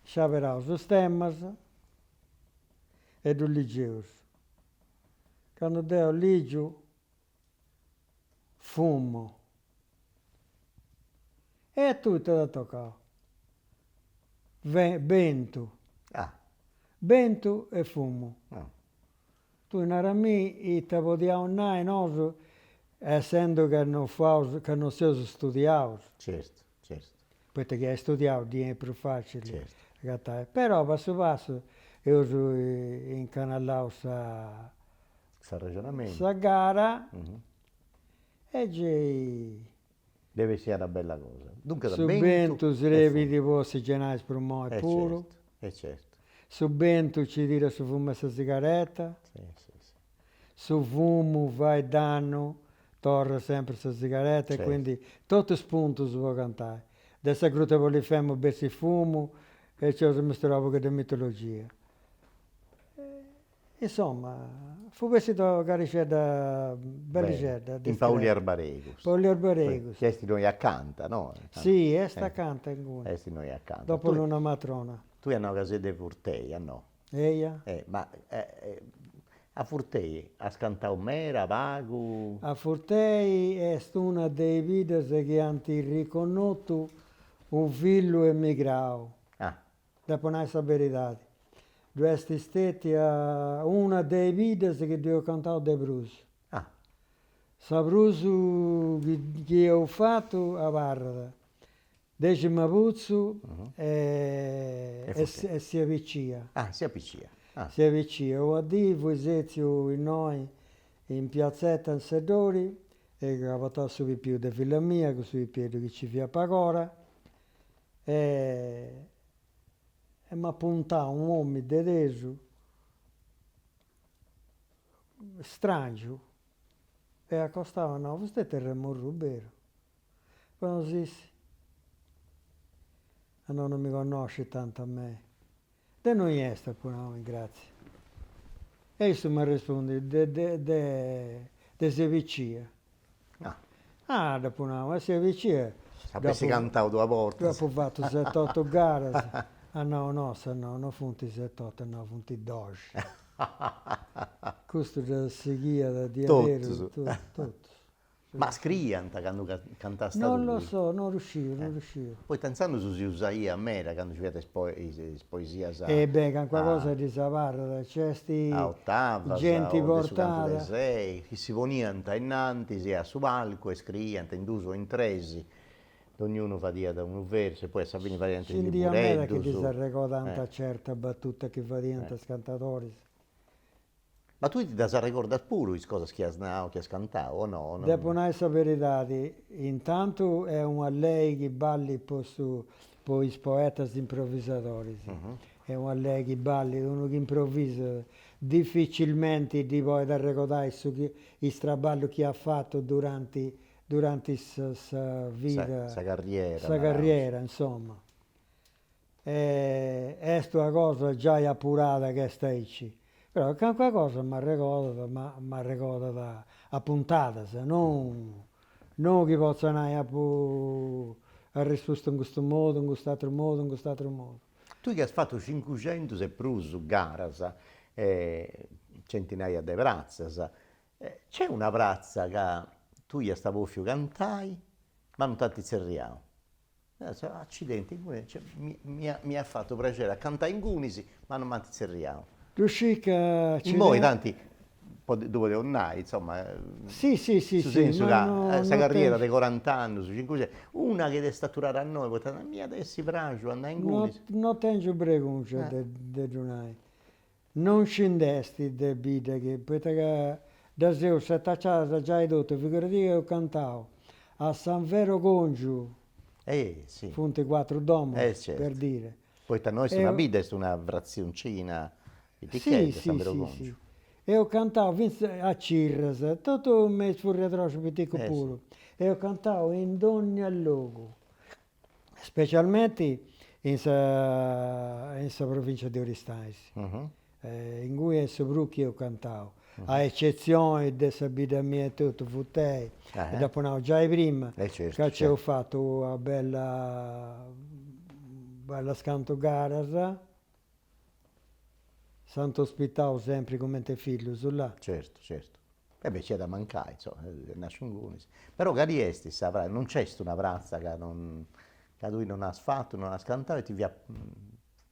sciaberaus is temas e ddus ligeus. Candu deu ligiu fumu. E a tui ita t'at tocau? Bentu. Bentu e fumu. Tui naramì ita podiaus nai nosu essendu ca non fuaus, ca non seus studiaus. Certu, certu. Poita chi est studiau ddi 'enit prus facili agatai. Però passu passu eus incanallau sa S'arrexonamentu. Sa gara e gei. Depit essi una bella cosa. Duncas Su bentu srebit po ossigenai is prumonis puru. E certu. Su bentu ci tirat su fumu 'e sa sigareta. Su fumu fait dannu, torrat sempri sa sigareta e quindi totu is puntus po cantai. De sa gruta 'e Polifemo bessit fumu e ci eus amesturau u' pagheddu de mitologia. Insoma, fut bessida una garixedda bellixedda. In Pauli Arbarei custu. Pauli Arbarei custu. Chi est innoi acanta, no? Si, est acanta inguni. Est innoi acanta. Dopo Lunamatrona. Tui as nau ca ses de Furtei, a no? Eia. Ma a Furtei as cantau meda, pagu? A Furtei est una de is biddas chi ant riconnotu u' fillu emigrau. Ah. Depu nai sa beridadi, ddu est stetia una de is biddas chi ddu eus cantau de prus. Ah. Sa prus chi eus fatu abarrat Deximaputzu e e Sia Picia. Ah, Sia Picia. Ah. Sia Picia, una dì fui setziu innoi in piazzetta in Seddori e ca portau su pipiu de filla mia, cussu pipieddu chi ci fiat pag'ora E m'at puntau u' omini de tesu, strangiu, e acostau at nau, vostè est Remo Orrù, beru? Apu nau sissi. At nau non mi connoscit tantu a mei. De innui est apu nau in grazia. E issu m'at respundiu, de de de de Sebicìa. Ah, dd'apu nau, a Sebicìa. Ap'essi cantau duas bortas. Ddu apu fatu set'otu garas. At nau, nossa, no, no funt set'otu, at nau, funt doxi. Custu dda sighiat diaderus. Totus. Totus. Ma scriiant candu cantasta tui? Non lo so, non ddu sciu, non ddu sciu. Poita intzandus si usaiat meda candu ci fiant is poesias a. E beh, calincuna cosa ddis abarrat, nc'est a otavas genti o de su cantu de sei, chi si poniant innantis a su palcu e scriiant in dus o in tres. Dognunu fadiat unu versu e poi a sa fini fadiant is Nci nd'iat meda chi libureddus. ddis arregodant certas batutas chi fadiant is cantadoris. Ma tui ti ddas arregordas puru is cosas chi as nau, chi as cantau, o no? Depu nai sa beridadi, intantu est una lei chi ballit po su po is poetas improvisadoris, est una lei chi ballit, unu chi improvisat dificilmenti ddi podit arregodai su chi is traballus chi at fatu duranti duranti sa vida, sa carriera, sa carriera insoma. E est una cosa giai apurada chi est aici, però calincuna cosa m'arregodat, ma m'arregodat a puntadas, non non chi potza nai apu arrespustu in custu modu, in cust'aturu modu, in cust'aturu modu. Tui chi as fatu cincuxentus e prus garas, centinaias de pratzas, Nc'est una pratza ca tui iast pòfiu cantai ma non t'ant tzerriau. Accidenti, inguni mi at fatu prexeri a cantai ingunis ma non m'ant tzerriau. Ddu sciu ca Immoi tanti ddu podeus nai, insoma, Si si si su sensu ca sa carriera de corant'annus, cincuxentus, una chi t'est aturada innoi poita mi iat essi praxu andai ingunis. No tengiu bregungia de ddu nai. Non nci nd'est de bidda chi, poita ca ddas eus setaciadas giai totu, figuradì chi eus cantau a San Vero Congiu, funt cuatru domos, per dire. Poita no est una bidda, est una fratzioncina pitichedda, San Vero Congiu. Eus cantau fintzas a Cirras, totu me is furriadroxus piticus puru, eus cantau in dònnia logu Specialmenti in sa in sa provincia de Aristanis, ingui est su prus chi eus cantau, a eccezioni de sa bidda mia etotu, Futei, e dd'apu nau giai prima, ca nci eus fatu una bella bellas cantu garas, S'ant ospitau sempri cumenti fillus, là. Certu, certu. E beh, nc'iat a mancai, insoma, est nasciu ingunis. Però cali est sa pratza, non nc'est una pratza ca non, ca tui non as fatu, non as cantau e ti fiat,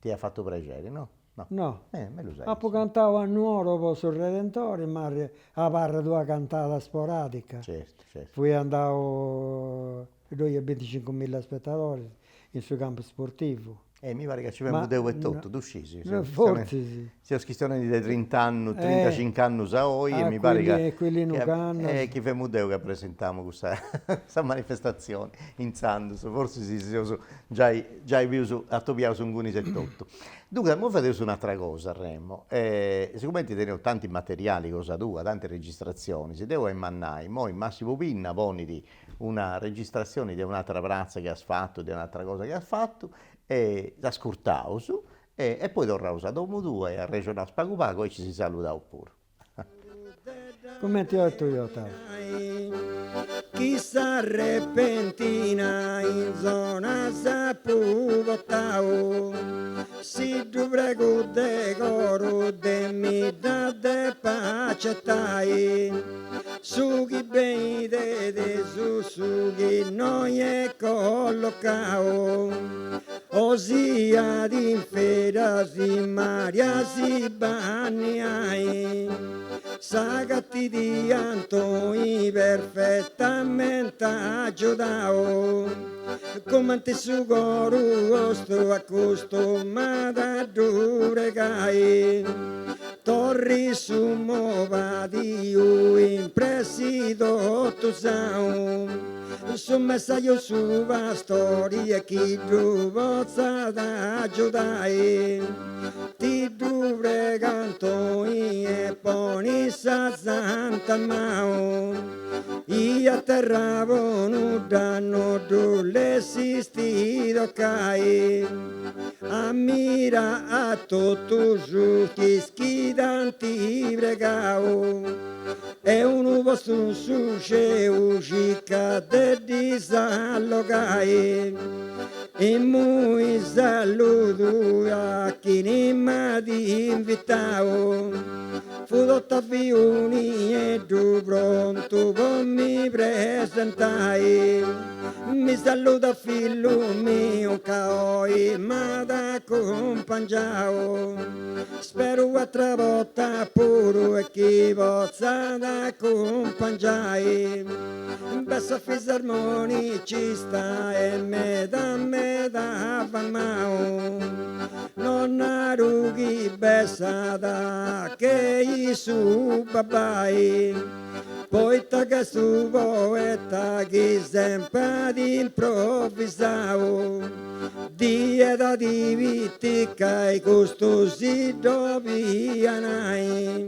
ti iat fatu prexeri, no? No. No. Eh, mellus aici. Apu cantau a Nuoro po su Redentori, ma abarrat una cantada sporadica. Certu, certu. Fui andau, ddoi iat bintixincumilla spetadoris in su campu sportivu. E mi parit ca nci femu deu etotu, ddu scis? Fortzis. Seus chistionendi de trint'annus, trintacinc'annus a oi e mi parit ca chi femu deu ca presentamu cussa sa manifestatzioni intzandus, fortzis si seus giai giai bius atobiaus ingunis etotu. Duncas, imoi fadeus un'atera cosa Remo, sigumenti teneus tanti materiali cosa tua, tanti registratzionis, deu emu a nai, imoi Massimu Pinna ponit una registratzioni de un'atera pratza chi as fatu, de un'atera cosa chi as fatu, e dd'ascurtaus e e poi torraus a domu tua e arrexonaus pagu pagu aici si saludaus puru. Cumenti 'olis tui Ottaviu. Chi sa repentina in zona s'apu portau Si ddu pregu de coru de mi dda depa acetai Su chi benit de tesu su chi innoi est collocau O siat in ferias in mari a si banniai S'agatit Antoni perfettamenti agiudau Cumenti su coru 'ostu acostumat a ddu pregai Torrit su mobadiu in pressi totu sanu Su messaju su pastori e chi ddu potzat agiudai Ti ddu pregu Antoni e poni sa santa manu I a terra po nudda no ddu lessist tocai Ammira a totus is chi t'ant pregau E unu postu in su celu circa de ddis allogai Immoi saludu a chini m'at invitau Fut Ottaviu Nieddu prontu po. po mi presentai. Mi saludat fillu miu ca oi m'at acumpangiau. Speru atra borta puru e chi potzat acumpangiai. Bessat fisarmonicista e meda meda famau. Non naru chi bessat che i su babbai, poita ca est su poeta chi sempri at improvisau. Di edadi pitica e custu si dd'obia nai.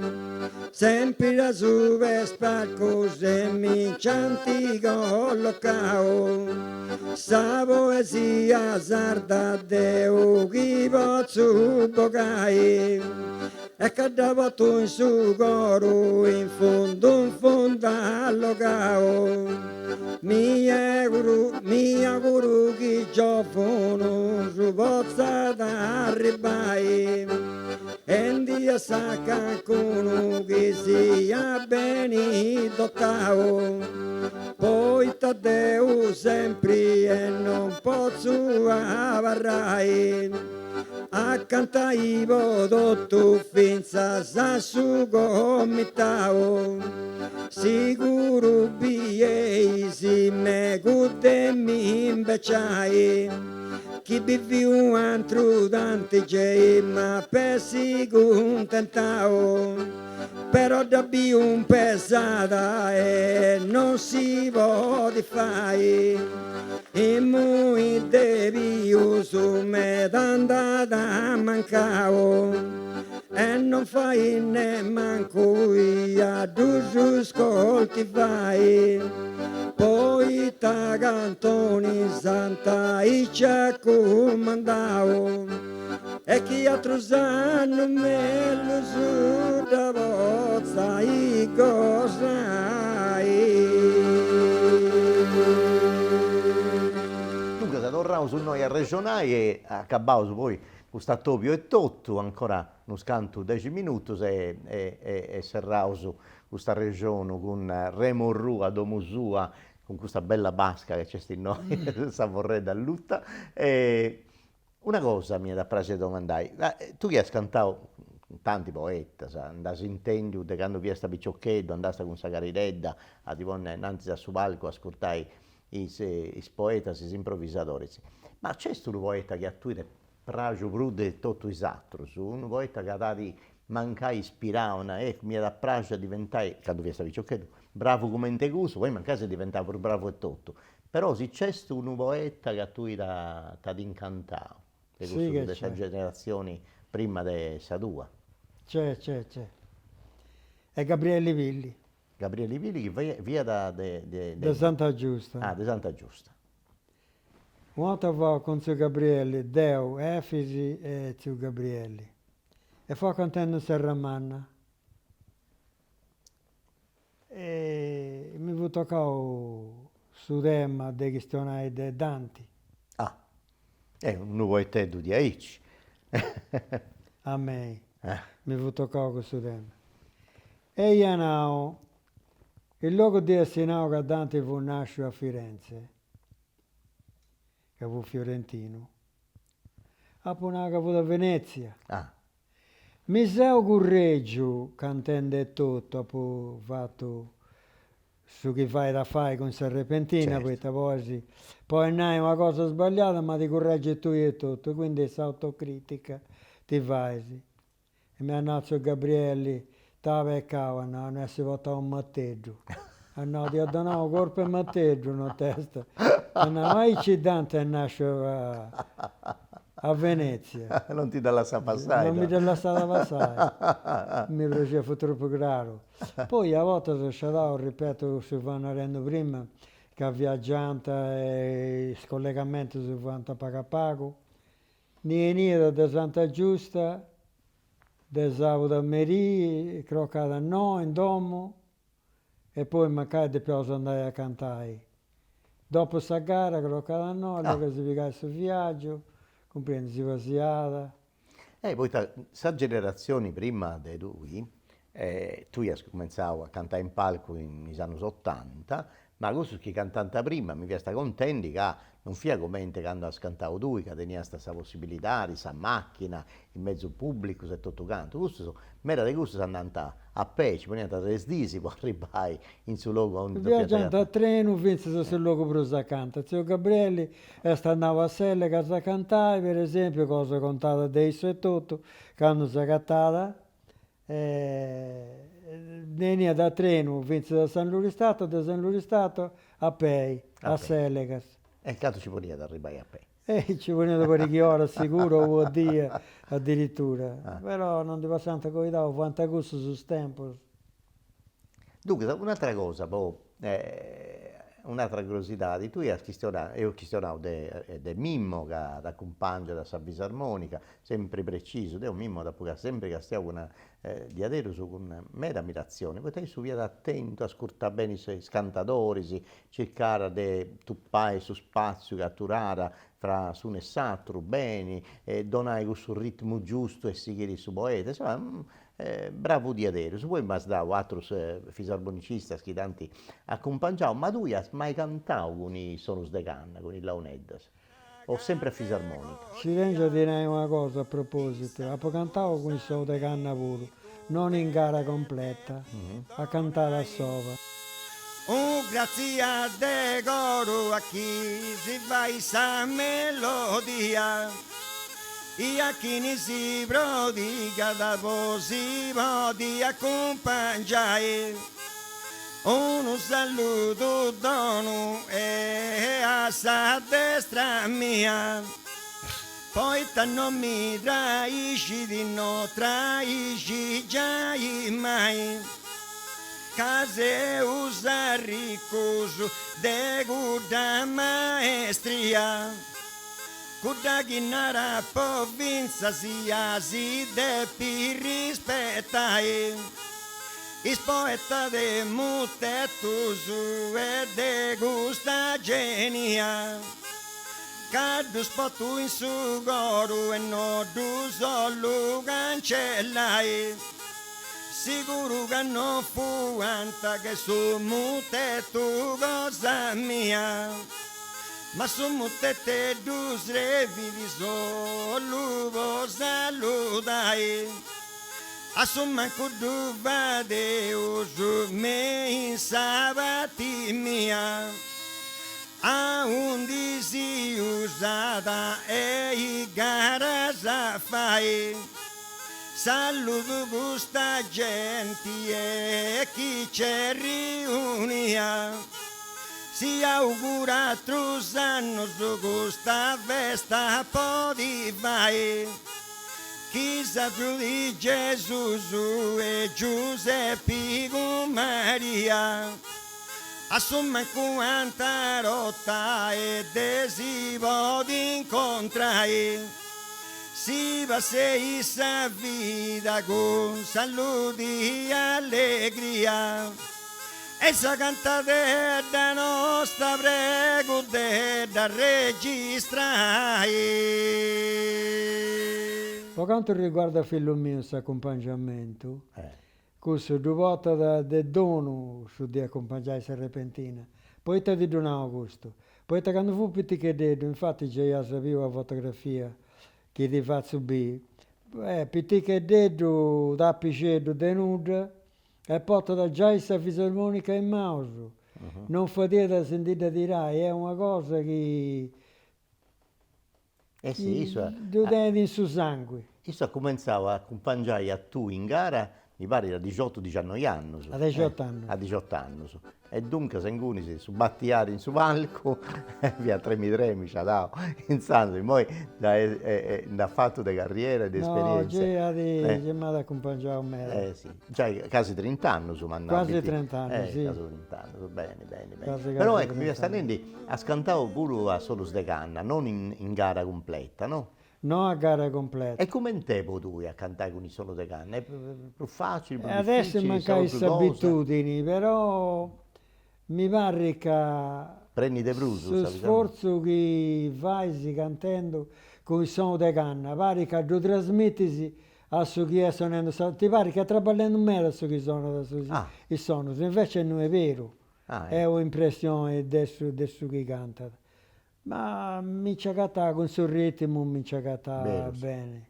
Sempri asuba 'e is palcus e mi nc'ant collocau. Sa poesia sarda deu chi potzu bogai e ca dda portu in su coru in fundu in fundu allogau. Mi auguru mi auguru chi giovunus potzat arribbai E ndi 'essat cancunu chi siat beni dotau, poita deu sempri e non potzu abarrai a cantai po totu fintzas a su comitau. Siguru bieis megu de mi imbeciai. Chi biviu antru tanti gei m'ap'essi cuntentau, però dda biu pesada e non si podit fai, immoi de pius meda nd'at mancau e non fait nemmancu a ddus coltivai, poita ca Antoni Santa aici at cumandau e chi atrus annus mellus dda potzat gosai. Duncas torraus innoi a arrexonai e acabaus poi cust'atobiu etotu, ancora unus cantu dexi minutus e e serraus cust'arrexonu cun Remo Orrù a domu sua cun custa bella basca chi nc'est innoi, sa forredda alluta. E una cosa m'iat a praxi domandai, tui chi as cantau cun tanti poetas, nd'as intendiu de candu fiast piciocheddu, andast cun sa cariredda a ti ponni innantis a su palcu a ascurtai is is poetas, is improvisadoris, ma nc'est unu poeta chi a tui t'est praxiu prus de totu is atrus, unu poeta ca t'at mancai ispirau, nai, eccu, m'iat a praxi a diventai, candu fiast piciocheddu, bravu cumenti cussu, poi mancai ses diventau prus bravu etotu, però si nc'est unu poeta ca a tui t'at incantau, de cussus de sa generatzioni prima de sa tua. C'è, c'è, c'è. Est Gabrielli Pilli. Gabrielli Pilli chi fiat de. De Santa Giusta. Ah, de Santa Giusta. Una 'orta fua cun tziu Gabrielli, deu, Efis e tziu Gabrielli, e fua cantendi in Serramanna. E mi fut tocau su tema de chistionai de Danti. Ah, e unu poeteddu diaici. A mei mi fut tocau cussu tema. E ia nau, in logu de essi nau ca Danti fut nasciu a Firenze, ca fut fiorentinu, apu nau ca fut a Venezia. Ah. Mi seu curregiu cantendi etotu, apu fatu su chi fait a fai cun sa repentina, poita poi podis nai una cosa sbagliada ma ti curregis tui etotu, quindi s'autocritica ti fais. E m'iat nau tziu Gabrielli, T'as pecau, at nau, no essi portau unu marteddu. At nau, t'iat donau unu corpu 'e marteddu notesta. At nau, aici Dante est nasciu a Venezia. Non ti dda lassat passai. Non mi dda lassat passai. Mi praxiat, fut tropu craru. Poi a bortas sciadau, ripeto, su fua narendu prima, ca viaggiant e is collegamentus fuant pagu a pagu, Ndi 'eniat de Santa Giusta de sabudu a merì, crocada no in domu e poi mancai depiaus andai a cantai. Dopu sa gara crocada no, allora si pigat su viaggiu, cumprendi, si pasiat. Eh poita sa generatzioni prima de tui. Tui as cumentzau a cantai in palcu in is annus otanta, ma cussus chi cantant prima mi fiast contendi ca non fiat comente candu as cantau tui ca teniast sa possibilidadi, sa macchina, is mezus pubblicus e totu cantu, cussus, meda de cussus andant a pei, ci poniant tres dis po arribbai in su logu aundi depiant Viaggiant a trenu fintzas a su logu prus acanta. Tziu Gabrielli est andau a Selegas a cantai, per esempiu, cosa contada de issu etotu, candu s'agatat Beniat a trenu fintzas a San Luristato, de San Luristato a pei a Selegas. E cantu ci poniat a arribbai a pei? E ci poniat una pariga 'e oras siguru o una dì addirittura, però non ndi passant coidau, fuant cussus is tempus. Duncas, un'atera cosa po Un'atra curiosidadi, tui as chistionau, eus chistionau de de Mimmo ca t'acumpangiat a sa fisarmonica, sempri precisu, deu Mimmo dd'apu sempri castiau cun diaderus cun meda ammiratzioni, poita issu fiat atentu, ascurtat beni is cantadoris, circat de tupai su spatziu chi aturat fra s'unu e s'aturu beni, e donai cussu ritmu giustu e sighiri su poeta, insoma Bravu diaderus, poi m'as dau atrus fisarmonicistas chi t'ant acumpangiau, ma tui as mai cantau cun is sonus de canna, cun is launeddas, o sempri a fisarmonica? Ci tengiu a ti nai una cosa a propositu, apu cantau cun is sonus de canna puru, non in gara completa, a cantada a sola. Unu gratzias de coru a chi si fait sa melodia i a chini si prodigat po si podi acumpangiai. Unu saludu donu e a sa destra mia poita no mi traixit no traixit giai mai. Ca seus arricus de cudda maestria, cudda chi narat po fintzas ia si depit rispetai. Is poetas de mutetus e de custa genia, ca ddus portu in su coru e no ddus 'ollu cancellai. Siguru ca no fuant che su mutetu cosa mia, ma su muteteddu srebit solu po saludai, a su mancu ddu fadeus me in sa parti mia, aundi si usat e is garas a fai. Saludu custa genti e chi c'est riunia, si augurat atrus annus custa festa podi fai. Chi s'agiudit Gesus e Giusepi cun Maria, a su mancu un'atra 'orta e de si podi incontrai. Si passeis sa vida cun saludi e allegria e sa cantadedda nosta pregu de dda registrai. Po cantu riguardat fillu miu s'acumpangiamentu, cussu ddu portat de donu su de acumpangiai sa repentina. Poita ti ddu nau custu? Poita candu fut piticheddeddu, infati gei as biu una fotografia chi ti fatzu biri, piticheddeddu tapixeddu de nudda e portat giai sa fisarmonica in manus, non fadiat a si ndi dda tirai, est una cosa chi Eh si, issu ddu tenit in su sangui. Issu at cumentzau a acumpangiai a tui in gara, mi parit a dixiotu dixannoi annus. A dexiotu annus. A dixiotu annus. E duncas ingunis su batiari in su palcu fiat tremi tremi sciadau, intzandus immoi giai nd'at fatu de carriera e de esperientzia. No, giai at m'at acumpangiau meda. Eh si, giai casi trint'annus m'at nau. Quasi trint'annus, si. Casi trint'annus, beni beni beni. Però ecco, mi fiast nendi As cantau puru a solus de canna, non in gara cumpleta, no? No a gara cumpleta. E coment'est po tui a cantai cun is sonus de canna? Est prus facili, prus dificili? At essi mancai s'abitudini, però mi parrit ca Prenit de prus su sfortzu chi fais cantendu cun is sonus de canna, parit ca ddu trasmitis. a su chi est sonendu sa, ti parit chi est traballendu meda su chi sonat su is sonus, invece no est beru, est un'impressioni de su de su chi cantat. Ma mi nci agatà cun su ritmu mi nci agatà beni.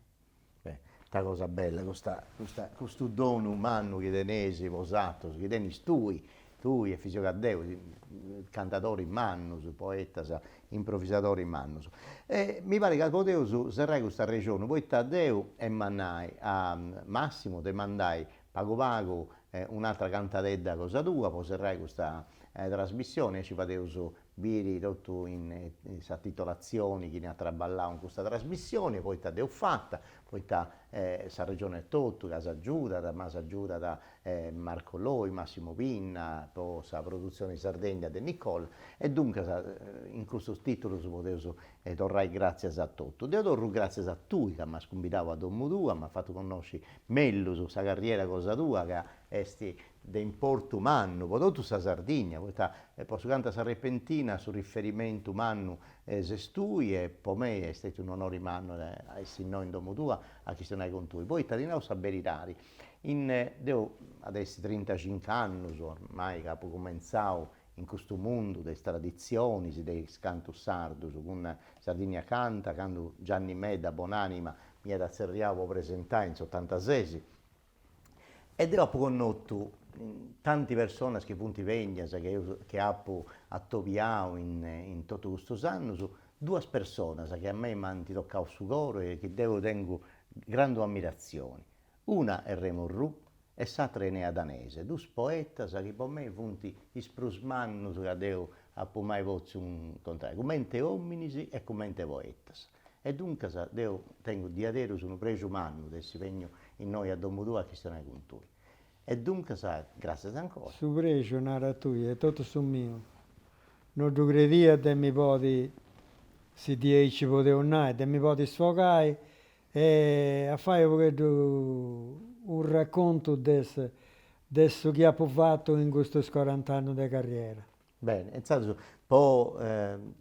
Beh, ita cosa bella custa custa custu donu mannu chi teneis bosatrus, chi tenis tui, tui Efisio Caddeo, cantadoris mannus, poetas, improvisadoris mannus. E mi parit ca podeus serrai custu arrexonu, poita deu em'a nai a Massimu de mandai pagu pagu un'atra cantadedda cosa tua po serrai custa trasmissioni, aici fadeus biri totu in sa titolatzioni chini at traballau in custa trasmissioni, poita dd'eus fata, poita sa Regione etotu ca s'agiudat, ma s'agiudat Marco Loi, Massimo Pinna po sa produtzioni Sardegna de Nicole e duncas in custus titulus podeus torrai gratzias a totu. Deu torru gratzias a tui ca m'as cumbidau a domu tua, m'as fatu connosci mellus sa carriera cosa tua ca est de importu mannu po totu sa Sardigna, poita po su cantu a sa repentina su riferimentu mannu ses tui e po mei est stetiu un'onori mannu a essi innoi in domu tua a chistionai cun tui, poita ti nau sa beridadi, in deu at essi trintacinc'annus ormai ca apu cumentzau in custu mundu de is traditzionis de is cantus sardus cun Sardigna Canta, candu Gianni Medda bonanima m'iat tzerriau po presentai in s'otantasesi E deu apu connotu tanti personas chi funt bennias, chi eus chi apu atobiau in in totu custus annus, duas personas chi a mei m'ant tocau su coru e chi deu tengu grandu ammiratzioni, una est Remo Orrù e s'atra Enea Danese, dus poetas chi po mei funt is prus mannus ca deu apu mai potziu incontrai, cumenti ominis e cumenti poetas. E duncas deu tengu diaderus unu prexu mannu de essi benniu innoi a domu tua a chistionai cun tui. E duncas gràtzias ancora. Su prexu, nara tui, est totu su miu. No ddu credia de mi podi, si diaici podeus nai, de mi podi sfogai e a fai u' pogheddu unu raccontu de de su chi apu fatu in custus corant'annus de carriera. Beni, intzandus po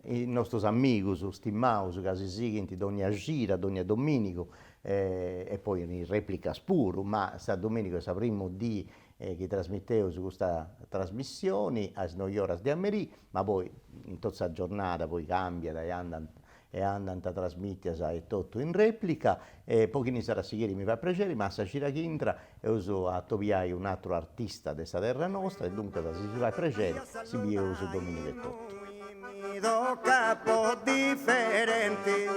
is nostus amigus stimaus ca si sighint dònnia cida, dònnia domìnigu e poi in is rèplicas puru, ma sa domìnigu est sa primu dì chi trasmiteus custa trasmissioni a is noioras de a merì, ma poi in totu sa giornada poi cambiat e andant e andant trasmitias e totu in replica e po chini s'at a sighiri mi fait prexeri ma sa cida chi intrat eus a atobiai un'atru artista de sa terra nostra e duncas si si fait prexeri si bieus dominigu e totu. Mi tocat po diferenti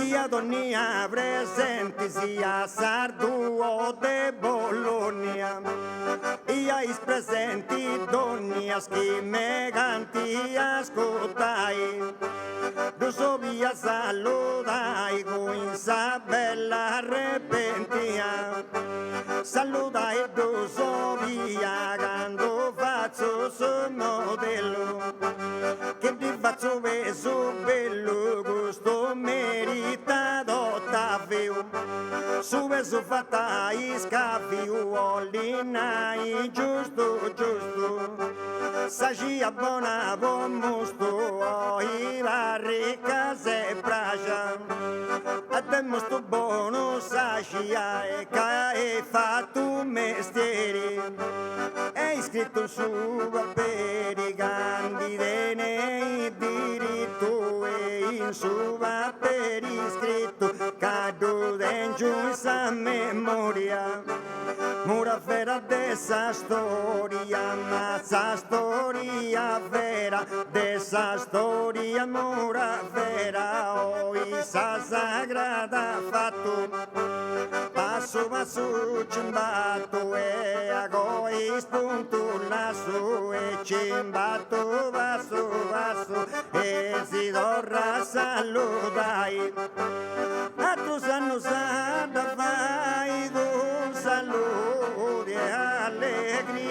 ia donnia presenti sia sardu o de Bologna ia is presenti donnias chi megant a ascurtai Ddus 'olia saludai cun sa bella arrepentia Saludai ddus 'olia candu fatzu su modellu Chi ddi fatzu pesu bellu custu meritat Ottaviu Su pesu fat'a iscaviu 'olit nai giustu giustu Sa cia bona po mustu oi parrit ca s'est praxa E de mustu bonu sa cia e ca est fatu mestieri Est iscritu in su paperi ca ndi tenit diritu E in su paperi iscritu ca ddu tengiu in sa memoria Mura vera de sa storia, ma sa storia vera de sa storia mura vera oi sa sagrada fatu passu passu c'imbatu e agoa is puntus lassu e c'imbatu passu passu e si torra a saludai. Atrus annus at a fai cun saludi e allegria.